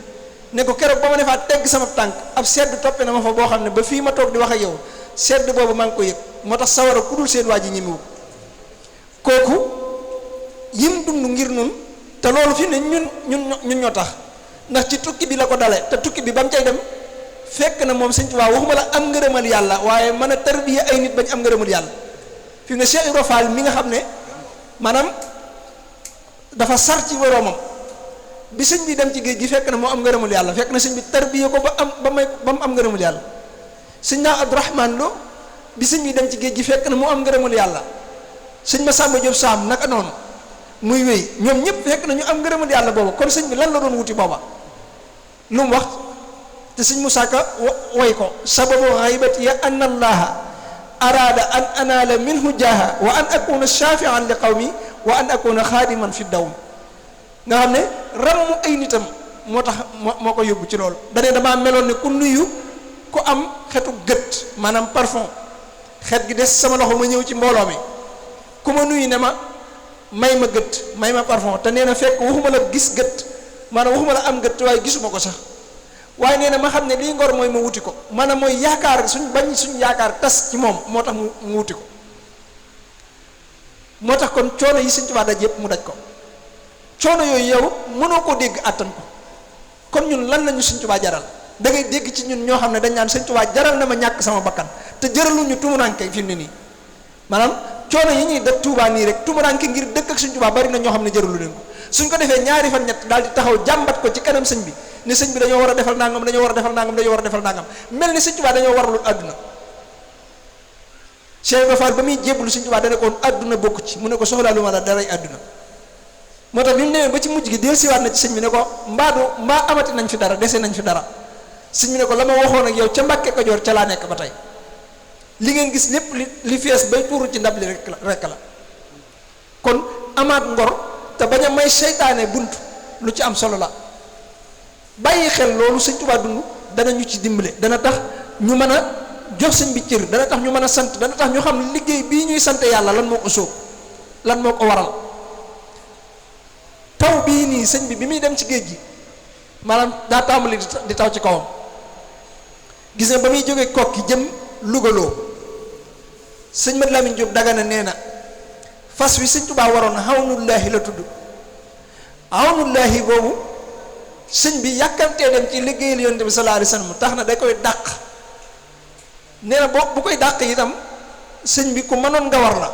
ne ko keroog ba ma defaat tegg sama tànk ab sedd toppe na ma fa boo xam ne ba fii ma toog di wax ak yow sedd boobu maa ngi ko yëg moo tax sawara ku dul seen waa ji ñemewu kooku yim dund ngir nun te loolu fi ne ñun ñoo tax ndax ci tukki bi la ko dale te tukki bi ba mu cay dem fekk na moom sëñ Tuubaa waxuma la am ngërëmal yàlla waaye mën a tarbiya ay nit bañ am ngërëmal yàlla fi mu ne Cheikh Ibra Fall mi nga xam ne maanaam dafa sar ci boroomam bi sëñ bi dem ci géej gi fekk na moo am ngërëmul yàlla, fekk na sëñ bi tarbiya ko ba mu am ngërëmul yàlla. sëñ naa Abdourahman Lo bi sëñ bi dem ci géej gi fekk na mu am ngërëmul yàlla. sëñ Masamba Diop Sam naka noonu muy wéy, ñoom ñëpp fekk na ñu am ngërëmul yàlla booba. kon sëñ bi lan la doon wuti booba lu mu wax te sëñ Musaa Ka woy ko sababu xaybati ya anna allaha araada an anaala minhu jaaha wa an akuna shafian li qawmi wa an akuna xaadiman fi dawm. nga xam ne ramu ay nitam moo tax moo ko yóbbu ci loolu. dane damaa meloon ne ku nuyu ku am xetu gët, maanaam parfum, xet gi des sama loxo ma ñëw ci mbooloo mi ku ma nuyu ne ma may ma gët, may ma parfum. te nee na fekk waxuma la gis gët, maanaam waxuma la am gët waaye gisuma ko sax, waaye nee na ma xam ne lii ngor mooy ma wuti ko, maanaam mooy yaakaar suñ yaakaar tas ci moom moo tax mu wuti ko. moo tax kon coono yi Sëñ Tuubaa daj yëpp mu daj ko. coono yooyu yow mënoo koo dégg àttan ko. kon ñun lan lañu Sëñ Tuubaa jaral? da ngay dégg ci ñun ñoo xam ne dañ naan Sëñ Tuubaa jaral na ma ñàkk sama bakkan te jaraluñu tumuranke fi mu ne nii. maanaam coono yi ñuy def Tuubaa nii rek tumuranke ngir dëkk ak Sëñ Tuubaa bari na ñoo xam ne jaralu leen ko. suñ ko defee ñaari fan ñett daal di taxaw jàmbat ko ci kanam sëñ bi ne sëñ bi dañoo war a defal nangam, dañoo war a defal nangam, dañoo war a defal nangam, mel ni Sëñ Tuubaa dañoo waralul àdduna. Cheikh Ibra Fall ba muy jébbalu Sëñ Tuubaa dana ko àdduna bokk ci, mu ne ko soxlaalu ma la daray àdduna. moo tax bi mu demee ba ci mujj gi dellusiwaat na ci sëñ bi ne ko mbaa amati nañ fi dara, dese nañ fi dara. sëñ bi ne ko la ma waxoon ak yow ca Mbàkke Kajoor ca laa nekk ba tey, li ngeen gis lépp li fees bay tuuru ci ndab li rek la. kon amaat ngor te bañ a may seytaane bunt lu ci am solo la. bàyyi xel loolu Sëñ Tuubaa dund dana ñu ci dimbale, dana tax ñu mën a jox sëñ bi cër, dana tax ñu mën a sant, dana tax ñu xam liggéey bii ñuy sant yàlla lan moo ko sóob, lan moo ko waral. taw bii nii sëñ bi muy dem ci géej gi maanaam daa tàmbali di taw ci kawam. gis nga ba muy jógee Kokki jëm Lugaloo, sëñ Mat Lamin Jóob Dagana nee na fas wi Sëñ Tuubaa waroon xawnullaahi la tudd. xawnullaahi boobu sëñ bi yàkkamtee dem ci liggéeyal Yonent bi sallallaahu alayhi wa sallam tax na da koy dàq. nee na bu koy dàq itam sëñ bi ku mënoon nga war la.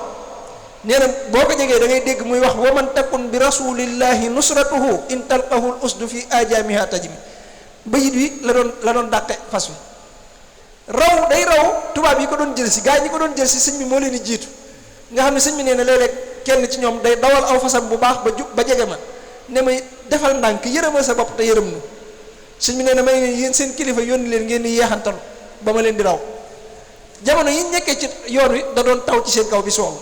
nee na boo ko jegee da ngay dégg muy wax wa man takun bi rasulillahi nusratuhu in talqahul usdu fi ajamiha tajmi. bayit wi la doon dàqe fas wi. day raw tubaab yi ko doon jël si gaa yi ñi ko doon jël si sëñ bi moo leen di jiitu. nga xam ne sëñ bi nee na léeg-léeg kenn ci ñoom day dawal aw fasam bu baax ba jege ma ne may defal ndànk yërëmal sa bopp te yërëm nu. sëñ bi nee na may yéen seen kilifa yónni leen ngeen di yeexantalu ba ma leen di raw. jamono yi nekkee ci yoon wi da doon taw ci seen kaw bi soow,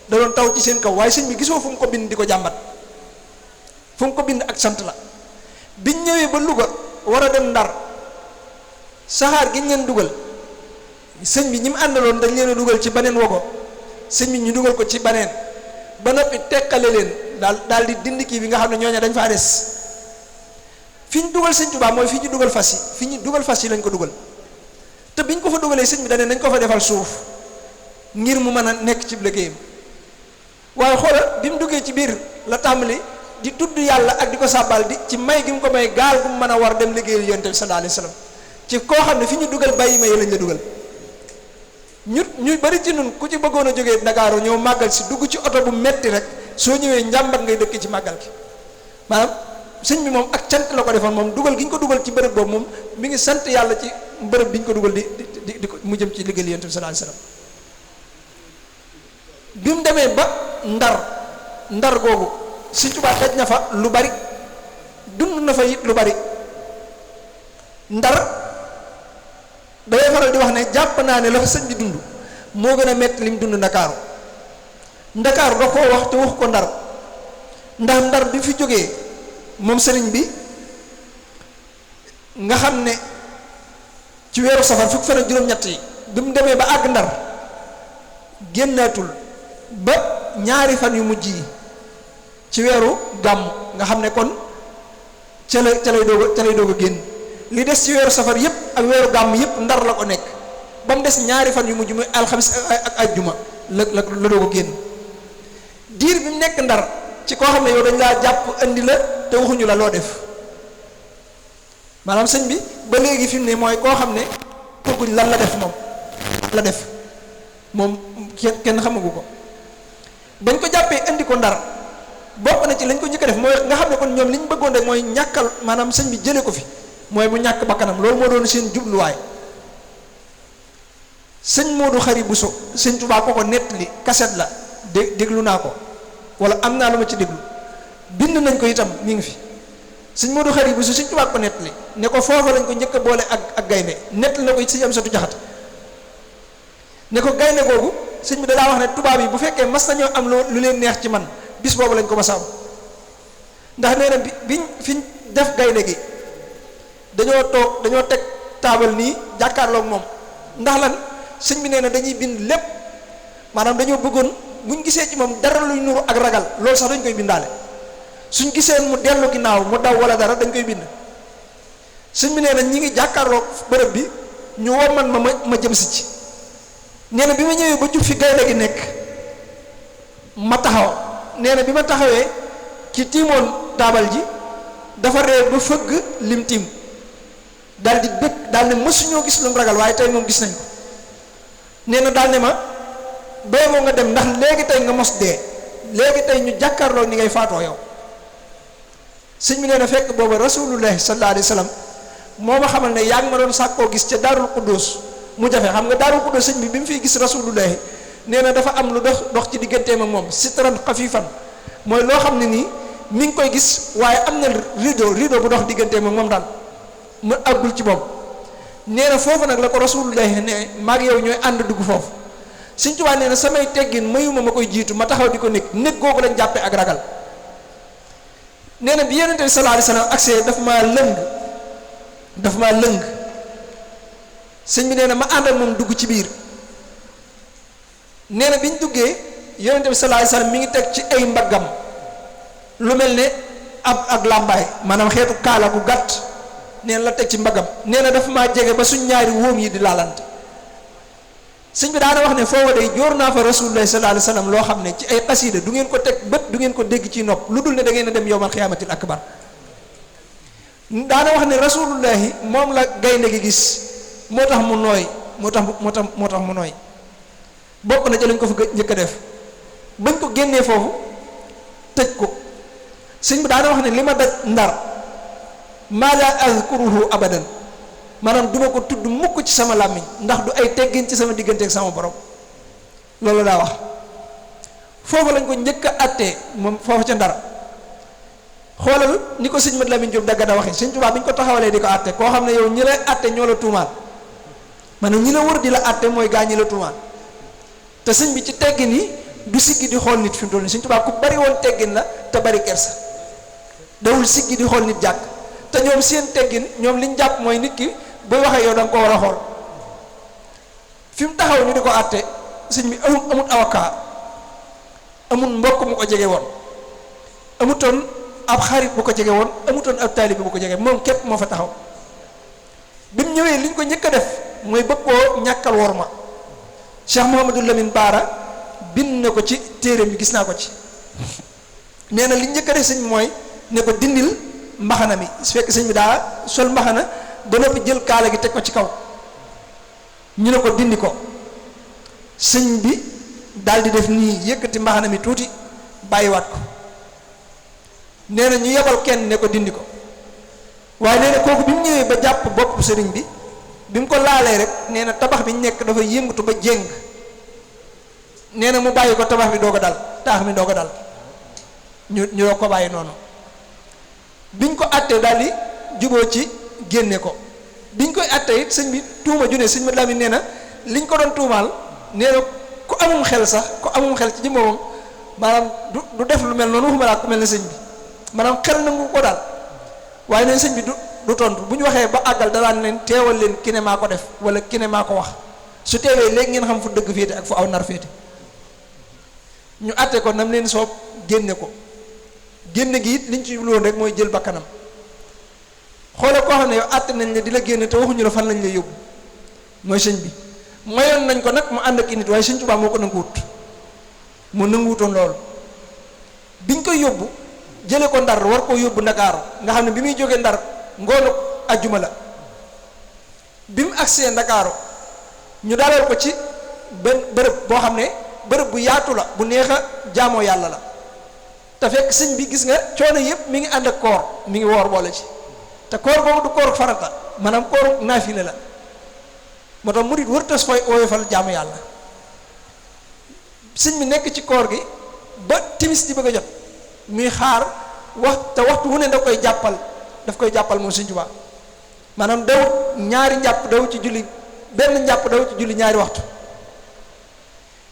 da doon taw ci seen kaw, waaye sëñ bi gisoo fu mu ko bind di ko jàmbat, fu mu ko bind ak sant la. biñ ñëwee ba Louga war a dem Ndar saxaar gi ñu leen dugal sëñ bi ñi mu àndaloon dañ leen a dugal ci beneen wogo, sëñ bi ñu dugal ko ci beneen ba noppi teqale leen daal di dindi kii bi nga xam ne ñooña dañ faa des. fi ñu dugal Sëñ Tuubaa mooy fi ñu dugal fas yi, fi ñu dugal fas yi lañ ko dugal. te biñ ko fa dugalee sëñ bi dañ nañ ko fa defal suuf ngir mu mën a nekk ci liggéeyam. waaye xoolal bi mu duggee ci biir la tàmbali di tudd yàlla ak di ko sàbbal di ci may gi mu ko may gaal gu mu mën a war dem liggéeyal Yonent bi sallallahu alayhi wa sallam ci koo xam ne fi ñu dugal bàyyi ma yi lañ la dugal. ñu bari ci nun ku ci bëggoon a jógee Ndakaaru ñëw màggal si dugg ci oto bu metti rek soo ñëwee njàmbat ngay dëkk ci màggal gi. maanaam sëñ bi moom ak cant la ko defoon, moom dugal gi ñu ko dugal ci bërëb boobu moom mi ngi sant yàlla ci bërëb bi ñu ko dugal di ko mu jëm ci liggéeyal Yonent bi sallallahu alayhi wa sallam. bi mu demee ba ndar googu Sëñ Tuubaa daj na fa lu bari, dund na fa it lu bari. Ndar dafay faral di wax ne jàpp naa ne la fa sëñ bi dund moo gën a metti lim dund Ndakaaru. Ndakaaru da koo wax te wax ko Ndar ndax Ndar bi fi jógee moom sëriñ bi nga xam ne ci weeru safar fukki fan ak juróom-ñett yi bi mu demee ba àgg Ndar génnaatul ba ñaari fan yu mujj yi ci weeru gàmm nga xam ne kon ca lay doog a génn. li des ci weeru safar yépp ak weeru gàmm yépp Ndar la ko nekk ba mu des ñaari fan yu mujj muy alxamis ak ajjuma la doog a génn. diir bi mu nekk Ndar ci koo xam ne yow dañ laa jàpp indi la te waxuñu la loo def, maanaam sëñ bi ba léegi fi mu ne mooy koo xam ne togguñ lan la def moom kenn xamagu ko. bañ ko jàppee indi ko Ndar bokk na ci lañ ko njëkk a def mooy nga xam ne kon ñoom li ñu bëggoon rek mooy ñàkkal maanaam sëñ bi jële ko fi mooy mu ñàkk bakkanam loolu moo doon seen jubluwaay. sëñ Modou Khari Bousso sëñ Tuubaa ko nettali kaset la déglu naa ko wala am naa lu ma ci déglu bind nañ ko itam mi ngi fi sëñ Modou Khari Bousso sëñ Tuubaa ko nettali ne ko foofa lañ ko njëkk a boole ak gaynde nettali na ko it sëñ Amsatu Jaxate ne ko gaynde googu sëñ bi dalaa wax ne tubaab yi bu fekkee mas nañoo am lu leen neex ci man bis boobu lañ ko mas a am ndax nee na biñ fiñ def gaynde gi dañoo teg taabal nii jàkkaarloog moom ndax lan sëñ bi nee na dañuy bind lépp maanaam dañoo bëggoon buñ gisee ci moom dara luy nuru ak ragal loolu sax dañ koy bindaale suñ gisee mu dellu ginnaaw mu daw wala dara dañ koy bind sëñ bi nee na ñi ngi jàkkaarloog bërëb bi ñu woo man ma jëm si ci nee na bi ma ñëwee ba jub fi gaynde gi nekk ma taxaw nee na bi ma taxawee ci tiimoon taabal ji dafa ree ba fëgg lim tiim daal di bëgg daal ne mësuñoo gis lu mu ragal waaye tey moom gis nañ ko nee na daal ne ma bee moo nga dem ndax léegi tey nga mos dee léegi tey ñu jàkkaarloo ni ngay faatoo yow sëñ bi nee na fekk booba rasulullahi sallallahu alayhi wa sallam moo ma xamal ne yaa ngi ma doon sàkkoo gis ca daarul quddus mu jafe xam nga daarul quddus sëñ bi mu fiy gis rasulullahi nee na dafa am lu dox ci digganteem ak moom sitran xafifan mooy loo xam ne nii mi ngi koy gis waaye am na rideau bu dox digganteem ak moom daal mu àggul ci boobu nee na foofu nag la ko rasulullahi ne maag yow ñooy ànd dugg foofu Sëñ Tuubaa nee na samay teggin mayuma ma koy jiitu ma taxaw di ko nekk googu lañ jàppee ak ragal nee na bi Yonent bi sallallahu alayhi wasallam accès daf maa lëng sëñ bi nee na ma ànd ak moom dugg ci biir nee na biñ duggee Yonent bi sallallahu alayhi wasallam mi ngi teg ci ay mbaggam lu mel ne ak làmbaay maanaam xeetu kaala gu gàtt nee na la teg ci mbaggam nee na dafa maa jege ba suñ ñaari wóom yi di laalante sëñ bi daana wax ne foofa day jóor naa fa rasulullahi sallallahu alayhi wasallam loo xam ne ci ay xasiida du ngeen ko teg bët du ngeen ko dégg ci nopp lu dul ne da ngeen a dem yowmal xiyaamatil akbar daana wax ne rasulullahi moom la gaynde gi gis moo tax mu nooy moo tax mu nooy bokk na ci lañ ko fa njëkk a def bañ ko génnee foofu tëj ko sëñ bi daana wax ne li ma daj ndar maa la azkuruhu abadan maanaam duma ko tudd mukk ci sama làmmiñ ndax du ay teggin ci sama diggante ak sama borom loolu daa wax foofu lañ ko njëkk a àttee moom foofu ca ndar xoolal ni ko sëñ Mat Lamin Jóob Dagana waxee sëñ Tuubaa bi ñu ko taxawalee di ko àtte koo xam ne yow ñi lay àtte ñoo la tuumaal maanaam ñi la wër di la àtte mooy gaa ñi la tuumaal te sëñ bi ci teggin yi du siggi di xool nit fi mu toll nii sëñ Tuubaa ku bari woon teggin la te bari kersa dawul siggi di xool nit jàkk te ñoom seen teggin ñoom liñ jàpp mooy nit ki booy waxee yow da nga ko war a xool fi mu taxaw ñu di ko àtte sëñ bi amut avocat amut mbokk mu ko jege woon amutoon ab xarit bu ko jege woon amutoon ab taalibe bu ko jege moom képp moo fa taxaw bi mu ñëwee liñ ko njëkk a def mooy bëgg koo ñàkkal worma Cheikh Mouhamadou Lamine Baara bind na ko ci téere bi gis naa ko ci nee na li njëkk a def sëñ bi mooy ne ko dindil mbaxana mi su fekk sëñ bi daa sol mbaxana ba noppi jël kaala gi teg ko ci kaw ñu ne ko dindi ko sëñ bi daal di def nii yëkkati mbaxana mi tuuti bàyyiwaat ko nee na ñu yebal kenn ne ko dindi ko waaye nee na kooku bi mu ñëwee ba jàpp bopp sëriñ bi mu ko laalee rek nee na tabax bi ñu nekk dafa yëngatu ba jéng nee na mu bàyyi ko tabax bi doo ko dal taax mi doo ko dal ñu doo ko bàyyi noonu biñ ko àttee daal di juboo ci génne ko biñ koy àttee it sëñ bi tuuma ju ne sëñ Mat Lamin nee na liñ ko doon tuumaal nee na ku amum xel ci jëmmam maanaam du def lu mel noonu waxuma laa ku mel ne sëñ bi maanaam xel nangu ko daal waaye neen sëñ bi du tontu bu ñu waxee ba àggal dalaan leen teewal leen ki ne maa ko def wala ki ne maa ko wax su teewee léegi ngeen xam fu dëgg féete ak fu aw nar féete ñu àtte ko nam leen soob génne ko génne gi it liñ ci jublu woon rek mooy jël bakkanam xoole koo xam ne yow àtte nañ la di la génne te waxuñu la fan lañ lay yóbbu mooy sëñ bi mayoon nañ ko nag mu ànd ak nit waaye sëñ Tuubaa moo ko nanguwut mu nanguwutoon loolu biñ koy yóbbu jële ko ndar war koo yóbbu ndakaaru nga xam ne bi muy jógee ndar ngoonu ajjuma la bi mu agsee ndakaaru ñu dalal ko ci benn bërëb boo xam ne bërëb bu yaatu la bu neex a jaamoo yàlla la te fekk sëñ bi gis nga coono yëpp mi ngi ànd ak koor mi ngi woor boole ci te koor boobu du koor farata maanaam koor naafile la moo tax murit wërtas fooy woyofal jaamu yàlla sëñ bi nekk ci koor gi ba timis di bëgg a jot muy xaar waxtu wu ne daf koy jàppal moom sëñ Tuubaa maanaam daw ñaari njàpp daw ci julli benn njàpp daw ci julli ñaari waxtu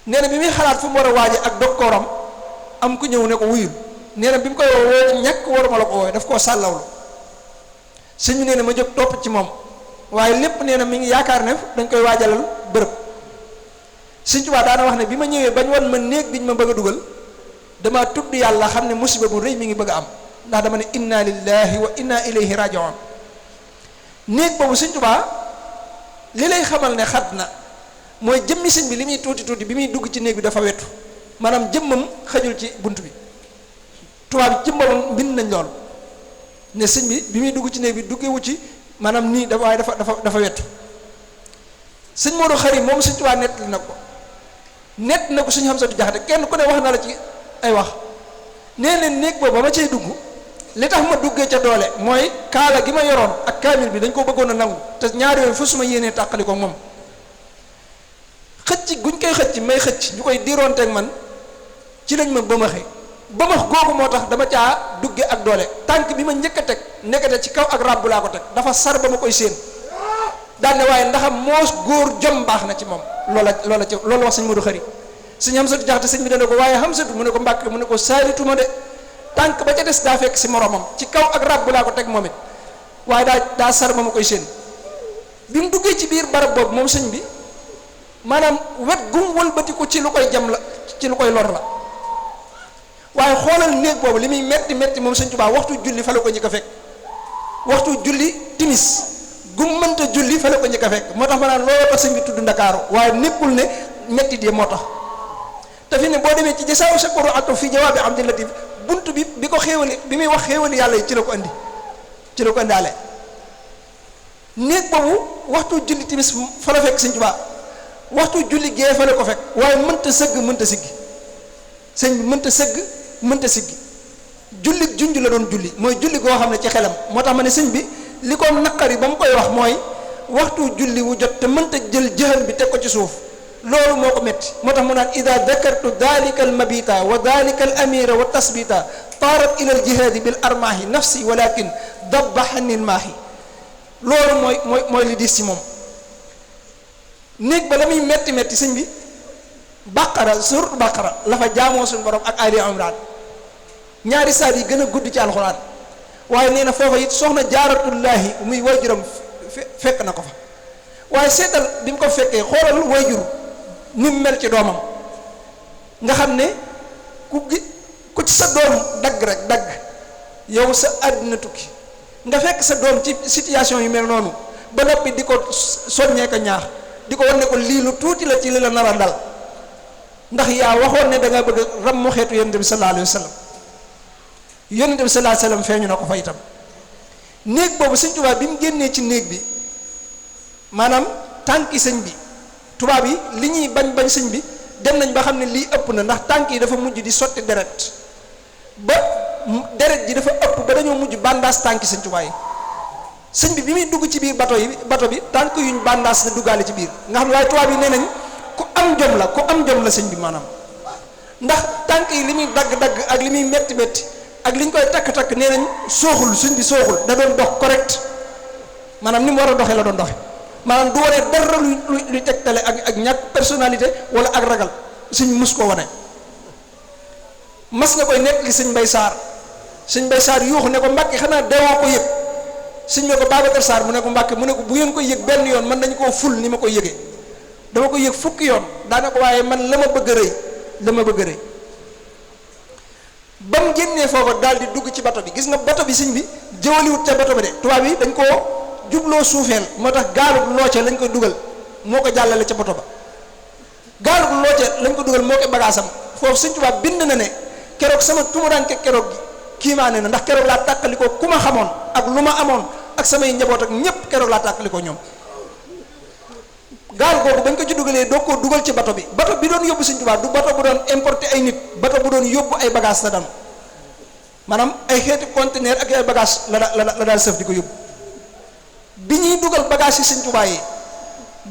nee na bi muy xalaat fu mu war a waaje ak dog kooram am ku ñëw ne ko wuyul nee na bi mu koy woo ñàkk waruma la ko woowe daf koo sàllawlu sëñ bi nee na ma jóg topp ci moom waaye lépp nee na mi ngi yaakaar ne dañ koy waajalal bërëb sëñ Tuubaa daana wax ne bi ma ñëwee bañ wan ma néeg biñ ma bëgg a dugal dama tudd yàlla xam ne musiba bu rëy mi ngi bëgg a am ndax dama ne inna lillahi wa inna ilayhi raji'un néeg boobu sëñ Tuubaa li lay xamal ne xat na mooy jëmmi sëñ bi li muy tuuti tuuti bi muy dugg ci néeg bi dafa wetu maanaam jëmmam xajul ci bunt bi tubaab bi jëmmam bind nañ loolu ne sëñ bi muy dugg ci néeg bi duggewu ci maanaam nii dafa waaye dafa wetu sëñ Modou Khari moom sëñ Tuubaa nett na ko sëñ Hamsatu Jaxate kenn ku ne wax na la ci ay wax nee na néeg boobu ba ma cay dugg li tax ma duggee ca doole mooy kaala gi ma yoroon ak kaamil bi dañ ko bëggoon a nangu te ñaari yooyu fa suma yéenee tàqali ko moom xëcc guñ koy xëcc may xëcc ñu koy diiroonteeg man ci lañ ma bëmaxe googu moo tax dama caa dugge ak doole tànk bi ma njëkk a teg nekkate ci kaw ak ràbb laa ko teg dafa sar ba ma koy séen daan ne waaye ndaxam moos góor jom baax na ci moom loolu wax sëñ Modou Khari sëñ Hamsatu Jaxate sëñ bi dana ko waaye Hamsatu mu ne ko Mbàkke mu ne ko saalituma de tànk ba ca des daa fekk si moromam ci kaw ak ràbb laa ko teg moom it waaye daa sar ba ma koy séen bi mu duggee ci biir barab boobu moom sëñ bi maanaam wet gum wëlbati ko ci lu koy jam la ci lu koy lor la waaye xoolal néeg boobu li muy metti moom sëñ Tuubaa waxtu julli fa la ko njëkk a fekk waxtu julli timis gum mënta julli fa la ko njëkk a fekk moo tax ma naan looloo tax sëñ bi tudd Ndakaaru waaye nekkul ne metti de moo tax te fi ne boo demee ci jasaaw sakoro ak fii jawaabi Abdul Latif bunt bi ko xéewali bi muy wax xéewali yàlla yi ci la ko indaale néeg boobu waxtu julli timis fa la fekk sëñ Tuubaa waxtu julli gee fa la ko fekk waaye mënta sëgg mënta siggi sëñ bi mënta sëgg mënta siggi julli junj la doon julli mooy julli goo xam ne ci xelam moo tax ma ne sëñ bi li ko naqari ba mu koy wax mooy waxtu julli wu jot te mënta jël jëxal bi teg ko ci suuf loolu moo ko métti moo tax mu naan ida dakartu dalika al mabita wa dalika al amira wa tasbita taarat ila al jihaadi bil armaahi nafsi walakin dabbaxani l maahi loolu mooy li diis ci moom néeg ba la muy metti sëñ bi bàqara surtout bàqara la fa jaamoo suñu borom ak Ali Imran ñaari saar yi gën a gudd ci alxuraan waaye nee na foofa it soxna jaaratullaahi muy wayjuram fekk na ko fa waaye seetal bi mu ko fekkee xoolal wayjur ni mu mel ci doomam nga xam ne ku ci sa doom dagg rek dagg yow sa àddina tukki nga fekk sa doom ci situation yu mel noonu ba noppi di ko soññee ko ñaax di ko wan ne ko lii lu tuuti la ci li la nar a dal ndax yaa waxoon ne da nga bëgg ram mu xeetu yonent bi sallallahu alayhi wa sallam yonent bi sallallahu alayhi wa sallam feeñu na ko fa itam néeg boobu sëñ Tuubaa bi mu génnee ci néeg bi maanaam tànki sëñ bi tubaab yi li ñuy bañ sëñ bi dem nañ ba xam ne lii ëpp na ndax tànk yi dafa mujj di sotti deret ba deret ji dafa ëpp ba dañoo mujj bandaas tànki sëñ Tuubaa yi sëñ bi muy dugg ci biir bato bi tànk yuñ bandaas la duggaale ci biir nga xam ne waaye tubaab yi nee nañ ku am jom la sëñ bi maanaam ndax tànk yi li muy dagg-dagg ak li muy metti ak li ñu koy takk-takk nee nañ sooxul sëñ bi sooxul da doon dox correct maanaam ni mu war a doxee la doon doxe maanaam du wane dara luy tegtale ak ñàkk personnalité wala ak ragal sëñ mus ko wane mas nga koy nekk li sëñ Mbay Saar yuuxu ne ko Mbàkke xanaa deewoo ko yëg sëñ ne ko Babacar Sarr mu ne ko Mbàkke mu ne ko bu ngeen koy yëg benn yoon man nañu koo ful ni ma koy yëgee dama ko yëg fukki yoon daana ko waaye man la ma bëgg a rëy ba mu génnee foofa daal di dugg ci bato bi gis nga bato bi sëñ bi jëwaliwut ca bato bi de tubaab yi dañ koo jubloo suufeel moo tax gaalub looce lañ ko dugal moo ko jàllale ca bato ba gaalub looce lañ ko dugal moo ko bagaasam foofu sëñ tubaab bind na ne keroog sama tumuranke keroog gi kiimaane na ndax keroog laa tàqalikoo ku ma xamoon ak lu ma amoon ak samay njaboot ak ñépp keroog laa tàqalikoo ñoom gaal googu bañ ko ci dugalee doo koo dugal ci bato bi doon yóbbu sëñ tubaab du bato bu doon importer ay nit bato bu doon yóbbu ay bagages la dam maanaam ay xeeti conteneur ak ay bagage la daal sëf di ko yóbbu. bi ñuy dugal bagage yi sëñ Tuubaa yi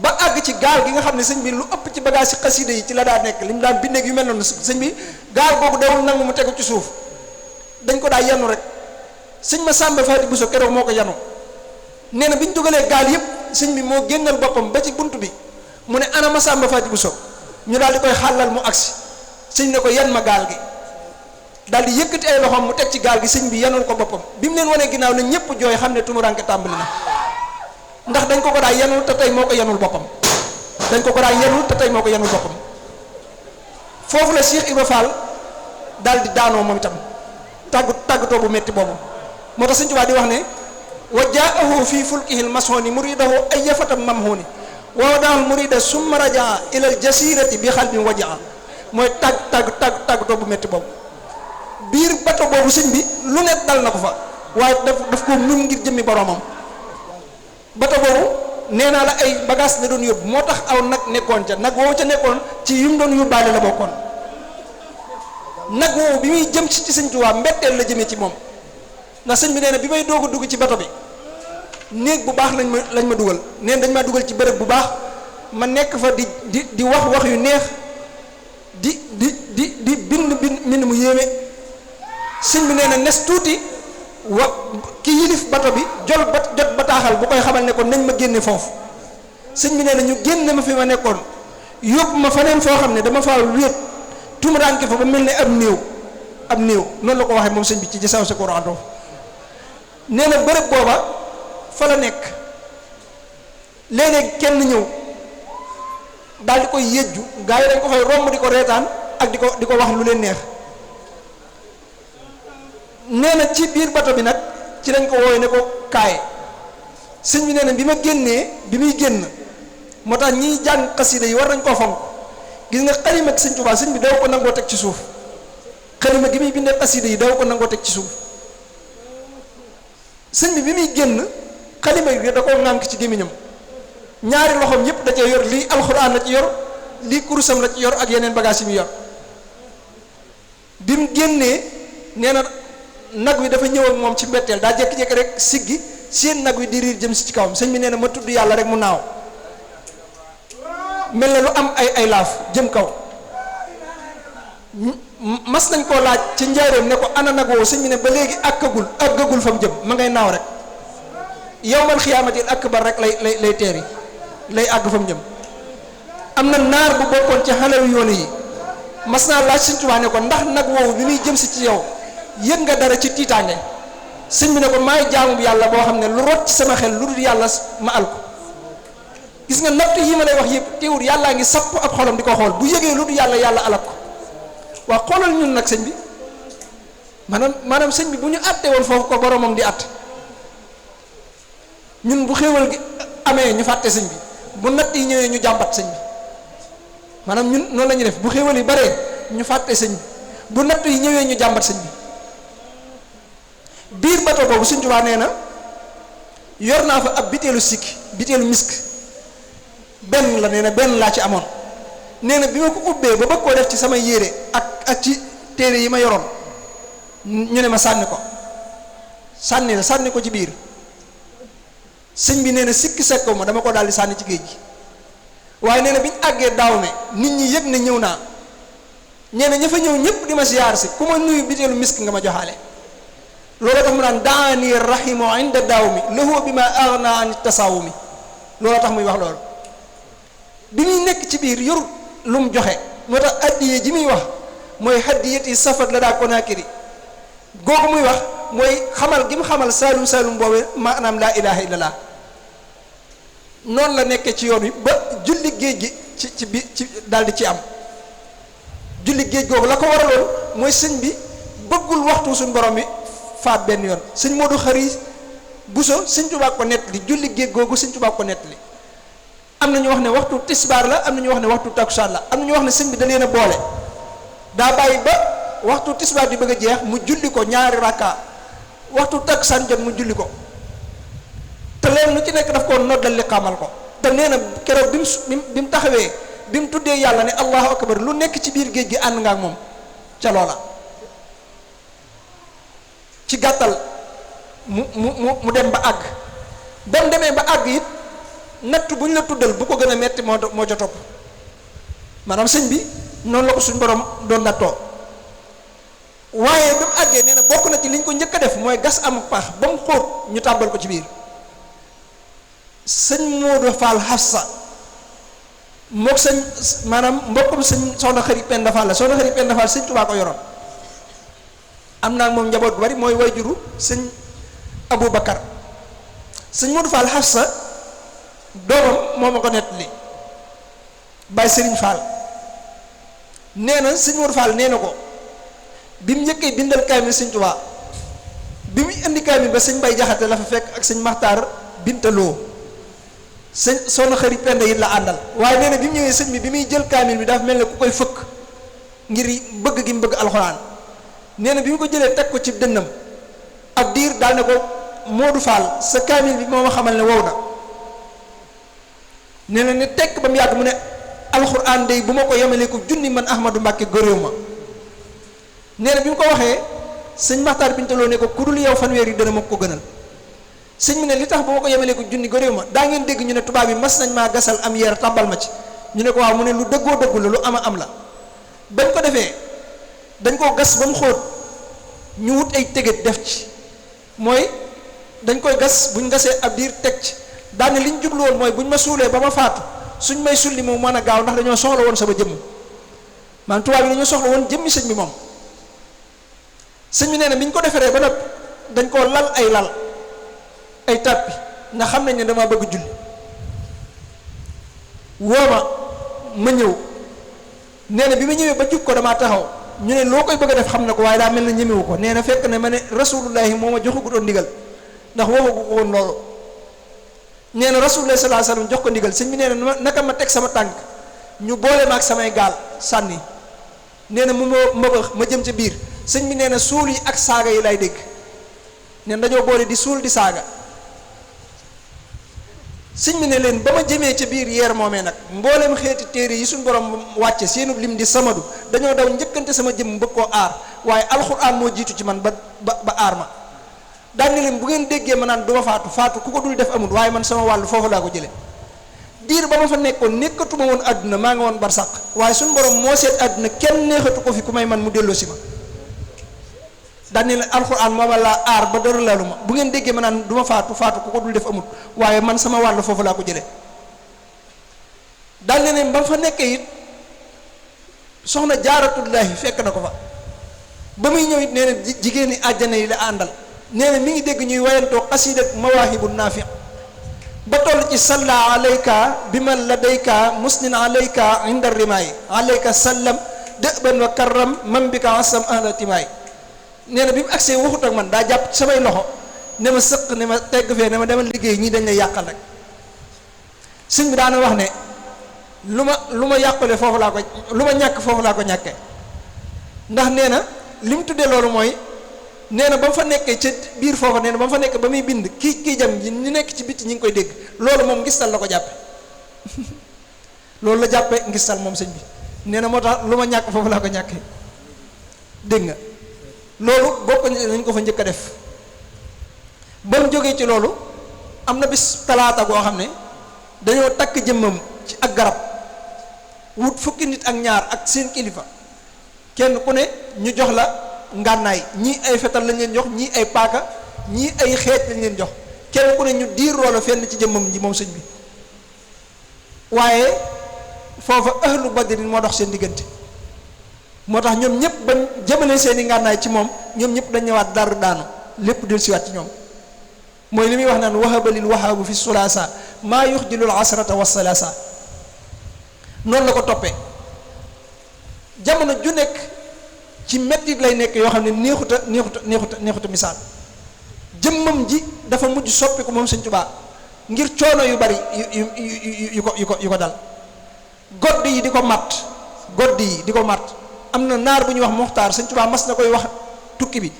ba àgg ci gaal gi nga xam ne sëñ bi lu ëpp ci bagage yi xasida yi ci la daa nekk li mu daan bindeeg yu mel noonu sëñ bi gaal boobu dawul nangu mu tegu ci suuf dañ ko daa yanu rek. sëñ ma Samba Faati Buso keroog moo ko yanu nee na bi ñu dugalee gaal yëpp sëñ bi moo génnal boppam ba ci bunt bi mu ne ana ma Samba Faati Buso ñu daal di koy xàllal mu agsi sëñ ne ko yan ma gaal gi daal di yëkkati ay loxoom mu teg ci gaal gi sëñ bi yanul ko boppam bi mu leen wanee ginnaaw na ñëpp jooy xam ne tumuranke tàmbali na ndax dañ ko daa yanul te tey moo ko yanul boppam foofu la Cheikh Ibra Fall daal di daanoo moom itam tàggatoo bu metti boobu moo tax sëñ Tuubaa di wax ne wa jaahu fi fulkihil mashooni muridahu ay yafatam mamhooni wa wadaahul murida summa rajaa ilal jasirati bi xalbin wajaa mooy tàggatoo bu metti boobu biir bato boobu sëñ bi lu nekk dal na ko fa waaye daf ko mun ngir jëmmi boromam. bato boobu nee naa la ay bagage la doon yóbbu moo tax aw nag nekkoon ca nag woowu ca nekkoon ci yu mu doon yóbbaale la bokkoon nag woowu bi muy jëm ci sëñ Tuubaa mbetteel la jëmee ci moom ndax sëñ bi nee na bi may doog a dugg ci bato bi néeg bu baax lañ ma dugal nee na dañ maa dugal ci bërëb bu baax ma nekk fa di wax yu neex di bind mu yéeme sëñ bi nee na nes tuuti ki yilif bato bi jot bataaxal bu koy xamal ne ko nañ ma génne foofu sëñ bi nee na ñu génne ma fi ma nekkoon yóbbu ma faneen foo xam ne dama faa wéet tumuraanke fa ba mel ne ab néew noonu la ko waxee moom sëñ bi ci gisaw sa Quran nee na bërëb booba fa la nekk léeg-léeg kenn ñëw daal di koy yëjju gaa yi dañ ko fay romb di ko reetaan ak di ko wax lu leen neex nee na ci biir bato bi nag ci lañ ko wooye ne ko kaay sëñ bi nee na bi ma génnee bi muy génn moo tax ñiy jàng xasida yi war nañ koo fonk gis nga xalima ak sëñ Tuubaa sëñ bi daw ko nangoo teg ci suuf xalima gi muy bindee xasida yi daw ko nangoo teg ci suuf sëñ bi muy génn xalima gi da koo ŋànk ci gémmiñam ñaari loxoom yépp da cee yor lii alxuraan la ci yor lii kurusam la ci yor ak yeneen bagage yi mu yor bi mu génnee nee na nag wi dafa ñëw ak moom ci mbetteel daa jékki-jékki rek siggi seen nag wi di riir jëm si ci kawam sëñ bi nee na ma tudd yàlla rek mu naaw mel na lu am ay laaf jëm kaw mas nañ koo laaj ci njaareem ne ko ana nag woowu sëñ bi ne ba léegi àggagul fa mu jëm ma ngay naaw rek yawmal xiyaamatil akbar rek lay teeri lay àgg fa mu jëm. am na naar bu bokkoon ci xale yu yoon yi mas naa laaj sëñ Tuubaa ne ko ndax nag woowu bi muy jëm si ci yow yëg nga dara ci tiitaange sëñ bi ne ko maay jaamu yàlla boo xam ne lu rot ci sama xel lu dul yàlla ma al ko gis nga natt yi ma lay wax yëpp teewul yàllaa ngi sapp ab xolam di ko xool bu yëgee lu dul yàlla alak ko waaw xoolal ñun nag sëñ bi maanaam sëñ bi bu ñu àtte woon foofu ko boromam di àtte ñun bu xéewal gi amee ñu fàtte sëñ bi bu natt yi ñëwee ñu jàmbat sëñ bi maanaam ñun noonu la ñuy def bu xéewal yi baree ñu fàtte sëñ bi bu natt yi ñëwee ñu jàmbat sëñ bi biir bato boobu sëñ Tuubaa nee na yor naa fa ab biteelu sikki biteelu misk benn la nee na benn laa ci amoon nee na bi ma ko ubbee ba bëgg koo def ci sama yére ak ci téere yi ma yoroon ñu ne ma sànni ko ci biir sëñ bi nee na sikki sekko ma dama ko daal di sànni ci géej gi waaye nee na bi ñu àggee daaw ne nit ñi yëg ne ñëw naa nee na ña fa ñëw ñëpp di ma siyaar si ku ma nuyu biteelu misk nga ma joxaale loolu tax mu naan daani rahimu inda daaw mi lahu bi ma agna an tasawumi loolu tax muy wax loolu bi muy nekk ci biir yorut lu mu joxe moo tax addiye ji muy wax mooy haddiyati safat la daa konaakiri googu muy wax mooy xamal gi mu xamal saalum boobu maanaam laa ilaha illallah noonu la nekkee ci yoon wi ba julli géej gi ci bi ci daal di ci am julli géej googu la ko waraloon mooy sëñ bi bëggul waxtu suñu borom bi faat benn yoon sëñ Modou Xari Buso sëñ Tuubaa ko nettali julli géej googu sëñ Tuubaa ko nettali am na ñu wax ne waxtu tisbaar la am na ñu wax ne waxtu takkusaan la am na ñu wax ne sëñ bi da leen a boole daa bàyyi ba waxtu tisbaar di bëgg a jeex mu julli ko ñaari rakka waxtu takkusaan jot mu julli ko te leen lu ci nekk daf koo noddal li xamal ko te nee na keroog bi mu taxawee bi mu tuddee yàlla ne allahu akbar lu nekk ci biir géej gi ànd nga ak moom ca loola ci gàttal mu dem ba àgg ba mu demee ba àgg it natt bu ñu la tuddal bu ko gën a metti moo ca topp maanaam sëñ bi noonu la ko suñ borom doon nattoo waaye ba mu àggee nee na bokk na ci liñ ko njëkk a def mooy gas am paax ba mu xóot ñu tàbbal ko ci biir sëñ Modou Fall Hafsa mook sëñ maanaam mbokkum sëñ soxna Xari Penda Fall la soxna Xari Penda Fall sëñ Tuubaa ko yoroon am naa moom njaboot bu bari mooy wayjuru sëñ Abou Bakar sëñ Modou Fall Hafsa doomam moo ma ko nettali Baye Serigne Fall nee na sëñ Modou Fall nee na ko bi mu njëkkee bindal kaamil sëñ Tuubaa bi mu indi kaamil ba sëñ Bay Jaxate la fa fekk ak sëñ Maxtaar Bintaloo sëñ soxna Xari Penda yi la àndal waaye nee na bi mu ñëwee sëñ bi muy jël kaamil bi dafa mel ne ku koy fëkk ngir bëgg gi mu bëgg alxuraan nee na bi mu ko jëlee teg ko ci dënnam ab diir daal ne ko Modou Fall sa kaamil bi moo ma xamal ne wow na nee na ne tekk ba mu yàgg mu ne alxuraan day bu ma ko yemalee ko junni man Ahmadou Mbàkke góréew ma nee na bi mu ko waxee sëñ Maxtaar Bintaloo ne ko ku dul yow fanweer yi dana ma ko gënal sëñ bi ne li tax bu ma ko yemalee ko junni góréew ma daa ngeen dégg ñu ne tubaab yi mas nañ maa gasal am yeer tàbbal ma ci ñu ne ko waaw mu ne lu dëggoo dëggu la lu ama am la bañ ko defee dañ koo gas ba mu xóot ñu wut ay tëgët def ci mooy dañ koy gas buñ gasee ab diir teg ci daane li ñu jublu woon mooy buñ ma suulee ba ma faatu suñ may sulli moom mën a gaaw ndax dañoo soxla woon sama jëmm maanaam tubaab yi dañoo soxla woon jëmmi sëñ bi moom sëñ bi nee na bi ñu ko defaree ba nag dañ koo lal ay tàppi ndax xam nañ ne dama bëgg julli wooma ma ñëw nee na bi ma ñëwee ba jub ko damaa taxaw ñu ne loo koy bëgg a def xam na ko waaye daa mel na ñemewu ko nee na fekk ne ma ne rasulullahi moo ma joxagu doon ndigal ndax waxagu ko woon loolu nee na rasulullahi sallallahu alayhi wasallam jox ko ndigal sëñ bi nee na naka ma teg sama tànk ñu boole ma ak samay gaal sànni nee na mu ma jëm ca biir sëñ bi nee na suul yi ak saaga yi lay dégg nee na dañoo boole di suul di saaga sëñ bi ne leen ba ma jëmee ca biir yeer moomee nag mboolem xeeti téere yi suñ borom wàcce seenub lim di samadu dañoo daw njëkkante sama jëm bëgg koo aar waaye alxuraan moo jiitu ci man ba aar ma daan ne leen bu ngeen déggee ma naan du ma faatu ku ko dul def amul waaye man sama wàllu foofu laa ko jële diir ba ma fa nekkoon nekkatuma woon àdduna maa ngi woon barsàq waaye suñ borom moo seet àdduna kenn neexatu ko fi ku may man mu delloo si ma daan ne leen alxuraan moo ma laa aar ba dara laalu ma bu ngeen déggee ma naan du ma faatu ku ko dul def amul waaye man sama wàll foofu laa ko jëlee daan ne leen ba mu fa nekkee it soxna jaaratullaahi fekk na ko fa ba muy ñëw it nee na jigéen ñi àjjana yi la àndal nee na mi ngi dégg ñuy wayantoo xasiidat mawaahibu naafi ba toll ci salla alayka bi man ladayka musnin alayka inda rimaay alayka sallam dëban wa karram man bi ka asam ahla timaay nee na bi mu agsee waxut ak man daa jàpp samay loxo ne ma sëq ne ma tegg fee ne ma demal liggéey ñii dañ lay yàqal rek sëñ bi daana wax ne lu ma yàqule foofu laa ko lu ma ñàkk foofu laa ko ñàkkee ndax nee na li mu tuddee loolu mooy nee na ba mu fa nekkee ca biir foofa nee na ba mu fa nekkee ba muy bind kii jam ji ñu nekk ci bitti ñi ngi koy dégg loolu moom ngistal la ko jàppe loolu la jàppe ngistal moom sëñ bi nee na moo tax lu ma ñàkk foofu laa ko ñàkkee dégg nga loolu bokk nañ ko fa njëkk a def ba mu jógee ci loolu am na bis talaata goo xam ne dañoo takk jëmmam ci ak garab wut fukki nit ak ñaar ak seen kilifa kenn ku ne ñu jox la ngànnaay ñii ay fetal lañ leen jox ñii ay paaka ñii ay xeej lañ leen jox kenn ku ne ñu diir loola fenn ci jëmmam ji moom sëñ bi waaye foofa ahlu badrin moo dox seen diggante moo tax ñoom ñëpp bañ jëmale seeni ngànnaay ci moom ñoom ñëpp dañ ñëwaat dar daanu lépp del siwaat ci ñoom mooy li muy wax naan wahabalil wahabu fi sulaasa maa yuxjilul asrata wa salaasa noonu la ko toppee jamono ju nekk ci mettit lay nekk yoo xam ne neexuta misaal jëmmam ji dafa mujj soppi ko moom Sëñ Tuubaa ngir coono yu bari yu ko dal godd yi di ko matt am na naar bu ñuy wax Muxtaar Sëñ Tuubaa mas na koy wax tukki bi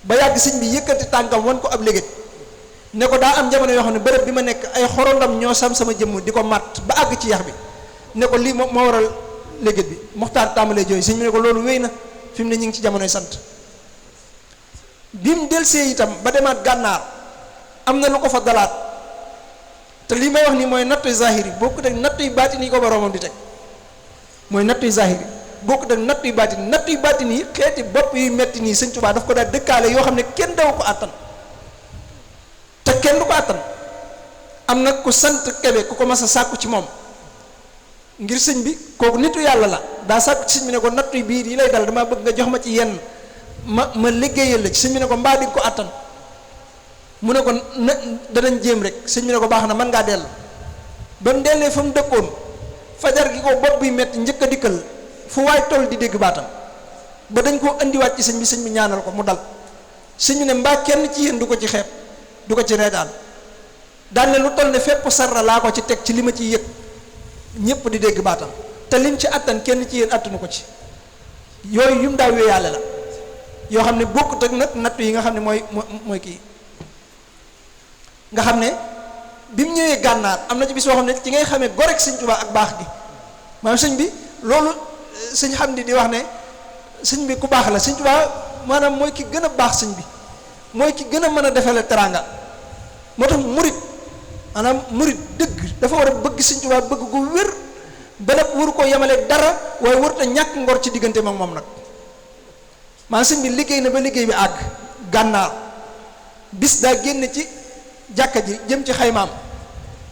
ba yàgg sëñ bi yëkkati tànkam wan ko ab léget ne ko daa am jamono yoo xam ne bërëb bi ma nekk ay xorondam ñoo sam sama jëmm di ko matt ba àgg ci yax bi ne ko lii moo waral léget bi Muxtaar tàmbalee jooy sëñ bi ne ko loolu wéy na fi mu ne ñu ngi ci jamonoy sant bi mu delsee itam ba demaat gànnaar am na lu ko fa dalaat te lii may wax ni mooy nattuy zahiri bokkut ak nattuy baatini yi ko boroomam di teg mooy nattuy zahiri bokkut ak nattuy baatini yi xeeti bopp yuy metti nii Sëñ Tuubaa daf ko daal dëkkaale yoo xam ne kenn daw ko àttan te kenn du ko àttan am nag ku sant Kebe ku ko mas a sàkku ci moom ngir sëñ bi kooku nitu yàlla la daa sàkku ci sëñ bi ne ko nattuy biir yi lay dal damaa bëgg nga jox ma ci yenn ma liggéeyal la ci sëñ bi ne ko mbaa di ko àttan mu ne ko na danañ jéem rek sëñ bi ne ko baax na mën ngaa dellu ba mu dellee fa mu dëkkoon fajar gi ko bopp buy metti njëkk a dikkal fu waay toll di dégg baatam ba dañ koo indiwaat ci sëñ bi ñaanal ko mu dal sëñ bi ne mbaa kenn ci yéen du ko ci xeeb du ko ci reetaan daal ne lu toll ne fépp sarra laa ko ci teg ci li ma ciy yëg ñépp di dégg baatam te lim ci attan kenn ci yéen attanu ko ci yooyu yum daa wéyaale la yoo xam ne bokkut ak nag nattu yi nga xam ne mooy kii nga xam ne bi mu ñëwee gànnaar am na ci bis boo xam ne ci ngay xamee gorek Sëñ Tuubaa ak baax gi maanaam sëñ bi loolu sëñ xam di wax ne sëñ bi ku baax la Sëñ Tuubaa maanaam mooy ki gën a baax sëñ bi mooy ki gën a mën a defale teraanga moo tax murit maanaam murit dëgg dafa war a bëgg Sëñ Tuubaa bëgg gu wér ba nag waru ko yemale dara waaye warut a ñàkk ngor ci diggante mag moom nag maanaam sëñ bi liggéey na ba liggéey bi àgg gànnaar bis daa génn ci jàkka ji jëm ci xaymaam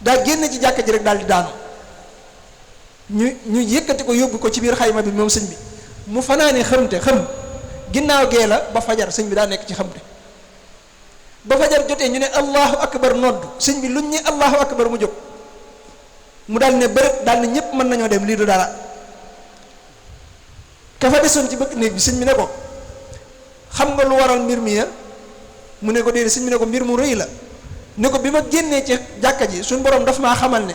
daa génn ci jàkka ji rek daal di daanu ñu yëkkati ko yóbbu ko ci biir xayma bi moom sëñ bi mu fanaane xamte ginnaaw gee la ba fajar sëñ bi daa nekk ci xamte ba fajar jotee ñu ne allahu akbar nodd sëñ bi luñ ne allahu akbar mu jóg mu daal ne bërët daal ne ñépp mën nañoo dem lii du dara ka fa desoon ci bëkk néeg bi sëñ bi ne ko xam nga lu waral mbir mi ya mu ne ko déedéet sëñ bi ne ko mbir mu rëy la ne ko bi ma génnee ci jàkka ji suñ borom daf maa xamal ne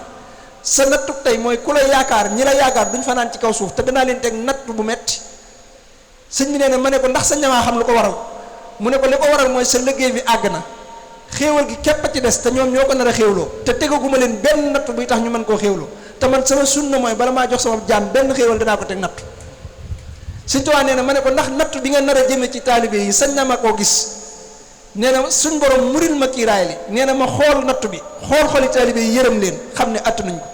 sa nattug tey mooy ku la yaakaar ñi la yaakaar duñ fanaan ci kaw suuf te danaa leen teg natt bu metti sëñ bi nee na ma ne ko ndax sa ñamaa xam lu ko waral mu ne ko li ko waral mooy sa liggéey bi àgg na xéewal gi képp a ci des te ñoom ñoo ko nar a xéewloo te tegaguma leen benn natt buy tax ñu mën koo xéewloo te man sama sunna mooy bala maa jox sama jaam benn xéewal danaa ko teg natt Sëñ Tuubaa nee na ma ne ko ndax natt bi nga nar a jëme ci taalibe yi sañ na ma koo gis nee na suñ borom muril ma kiiraay li nee na ma xool natt bi xooli taalibe yi yërëm leen xam ne attanuñ ko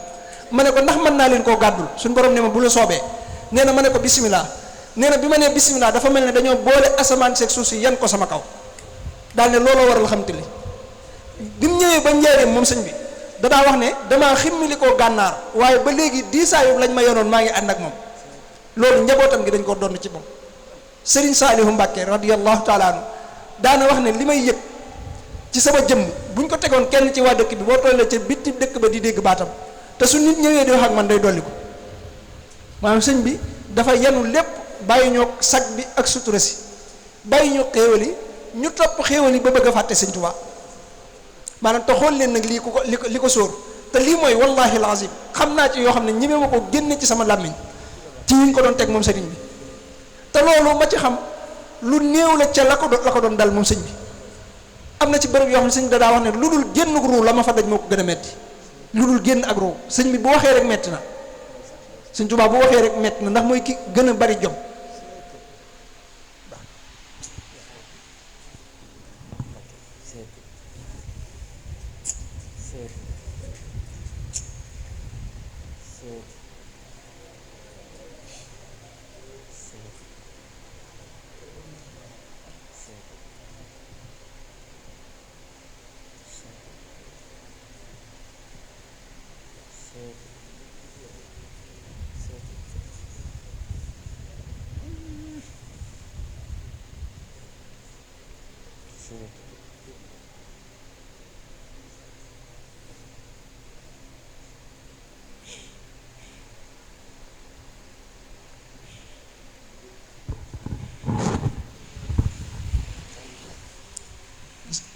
ma ne ko ndax mën naa leen koo gàddul suñ borom ne ma bu la soobee nee na ma ne ko bisimilah nee na bi ma nee bisimilah dafa mel ne dañoo boole asamaan seeg suuf si yan ko sama kaw daal ne looloo waral xam te li bi mu ñëwee ba njaareem moom sëñ bi danaa wax ne damaa ximmili koo gànnaar waaye ba léegi diisaayu lañ ma yonoon maa ngi ànd ak moom loolu njabootam gi dañ ko doon ci moom Serigne Saalihu Mbàkke radiyallahu taala anhu daana wax ne li may yëg ci sama jëmm buñ ko tegoon kenn ci waa dëkk bi boo tollee ca bitti dëkk ba di dégg baatam te su nit ñëwee di wax ak man day dolli ko maanaam sëñ bi dafa yenu lépp bàyyi ñoo sag bi ak sutura si bàyyi ñoo xéewal yi ñu topp xéewal yi ba bëgg a fàtte Sëñ Tuubaa maanaam te xool leen nag lii ko li ko sóor te lii mooy wallahi alazim xam naa ci yoo xam ne ñeme ma ko génne ci sama làmmiñ ci ñu ko doon teg moom sëriñ bi te loolu ma ci xam lu néew la ca la ko doon dal moom sëñ bi am na ci bërëb yoo xam ne sëñ bi daa wax ne lu dul génn ruu la ma fa daj moo ko gën a metti lu dul génn ak ruu sëñ bi bu waxee rek metti na Sëñ Tuubaa bu waxee rek metti na ndax mooy ki gën a bari jom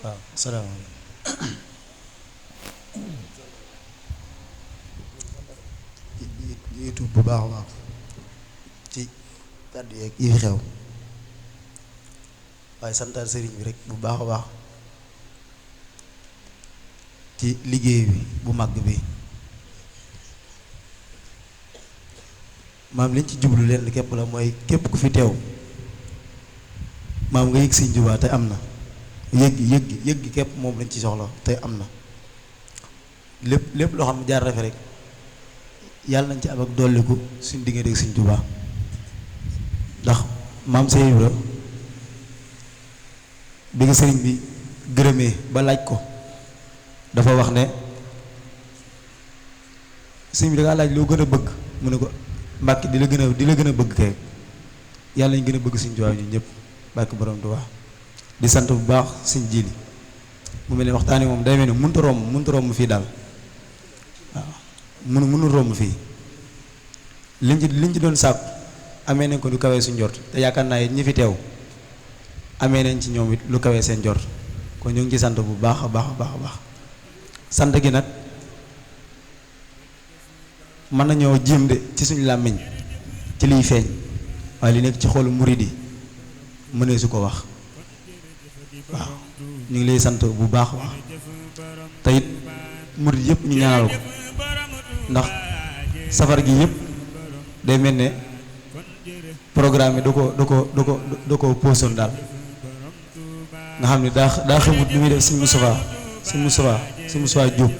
waaw salaamaaleykum YouTube bu baax a baax ci kàddu yeeg yi fi xew waaye santaat sëriñ bi rek bu baax a baax ci liggéey bi bu màgg bi maam liñ ci jublu leen képp la mooy képp ku fi teew maam nga yëg Sëñ Tuubaa te am na yëg gi képp moom lañ ci soxla te am na lépp loo xam ne jaar refe rek yàlla nañ ci am ak dolliku suñ diggante ak Sëñ Tuubaa ndax maam Seex Ibra bi nga sëriñ bi gërëmee ba laaj ko dafa wax ne sëriñ bi da ngaa laaj loo gën a bëgg mu ne ko Mbàkke di la gën a bëgg kay yàlla nañ gën a bëgg Sëñ Tuubaa ñun ñëpp Mbàkke borom Tuubaa di sant bu baax Sëñ Jili mu mel ne waxtaani moom day mel ne mënut a romb fii daal waaw mënul romb fii liñ ci doon sàkku amee nañ ko lu kawee suñ njort te yaakaar naa it ñi fi teew amee nañ ci ñoom it lu kawee seen njort kon ñu ngi ci sant bu baax a baax a baax a baax sant gi nag mën nañoo jéem de ci suñu làmmiñ ci liy feeñ waaye li nekk ci xolu murid yi mënee su ko wax waaw ñu ngi lay sant bu baax a baax te it murid yëpp ñu ñaanal ko ndax safar gi yëpp day mel ne programme bi da ko posoon daal nga xam ne daa xamut ni muy def Sëñ Moustapha Diop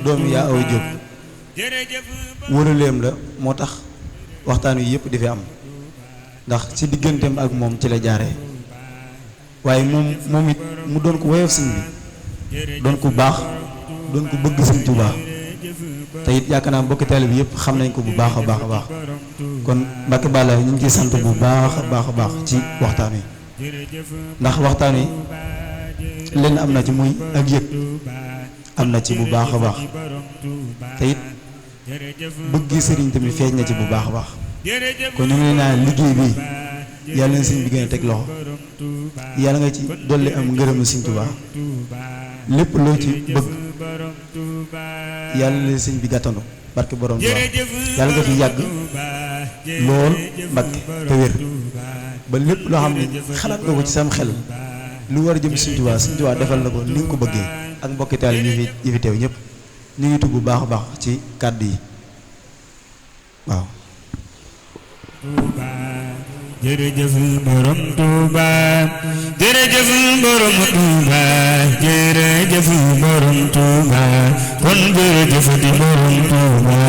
doomu yaa aw Diop wëraleem la moo tax waxtaan wi yëpp di fi am ndax ci digganteem ak moom ci la jaaree waaye moom it mu doon ko woyof sëñ bi doon ko baax doon ko bëgg Sëñ Tuubaa te it yaakaar naa mbokki taalibe bi yëpp xam nañ ko bu baax a baax a baax kon Mbàkke Balla ñu ngi ciy sant bu baax a baax ci waxtaan wi ndax waxtaan wi lenn am na ci muy ak yëg am na ci bu baax a baax te it bëgg sëriñ tamit feeñ na ci bu baax a baax kon ñu ngi leen naan liggéey bi yàlla na sëñ bi gën a teg loxo yàlla nga ci dolli am ngërëmu Sëñ Tuubaa lépp loo ci bëgg yàlla na sëñ bi gàttandu barke borom Tuubaa yàlla nga fi yàgg lool Mbàkke te wér ba lépp loo xam ne xalaat nga ko ci sam xel lu war a jëm Sëñ Tuubaa defal na ko ni nga ko bëggee ak mbokki taal yi fi teew ñëpp ñu ngi tudd bu baax a baax ci kàddu yi waaw. jërëjëf borom Touba jërëjëf borom Touba jërëjëf borom Touba kon jërëjëf di borom Touba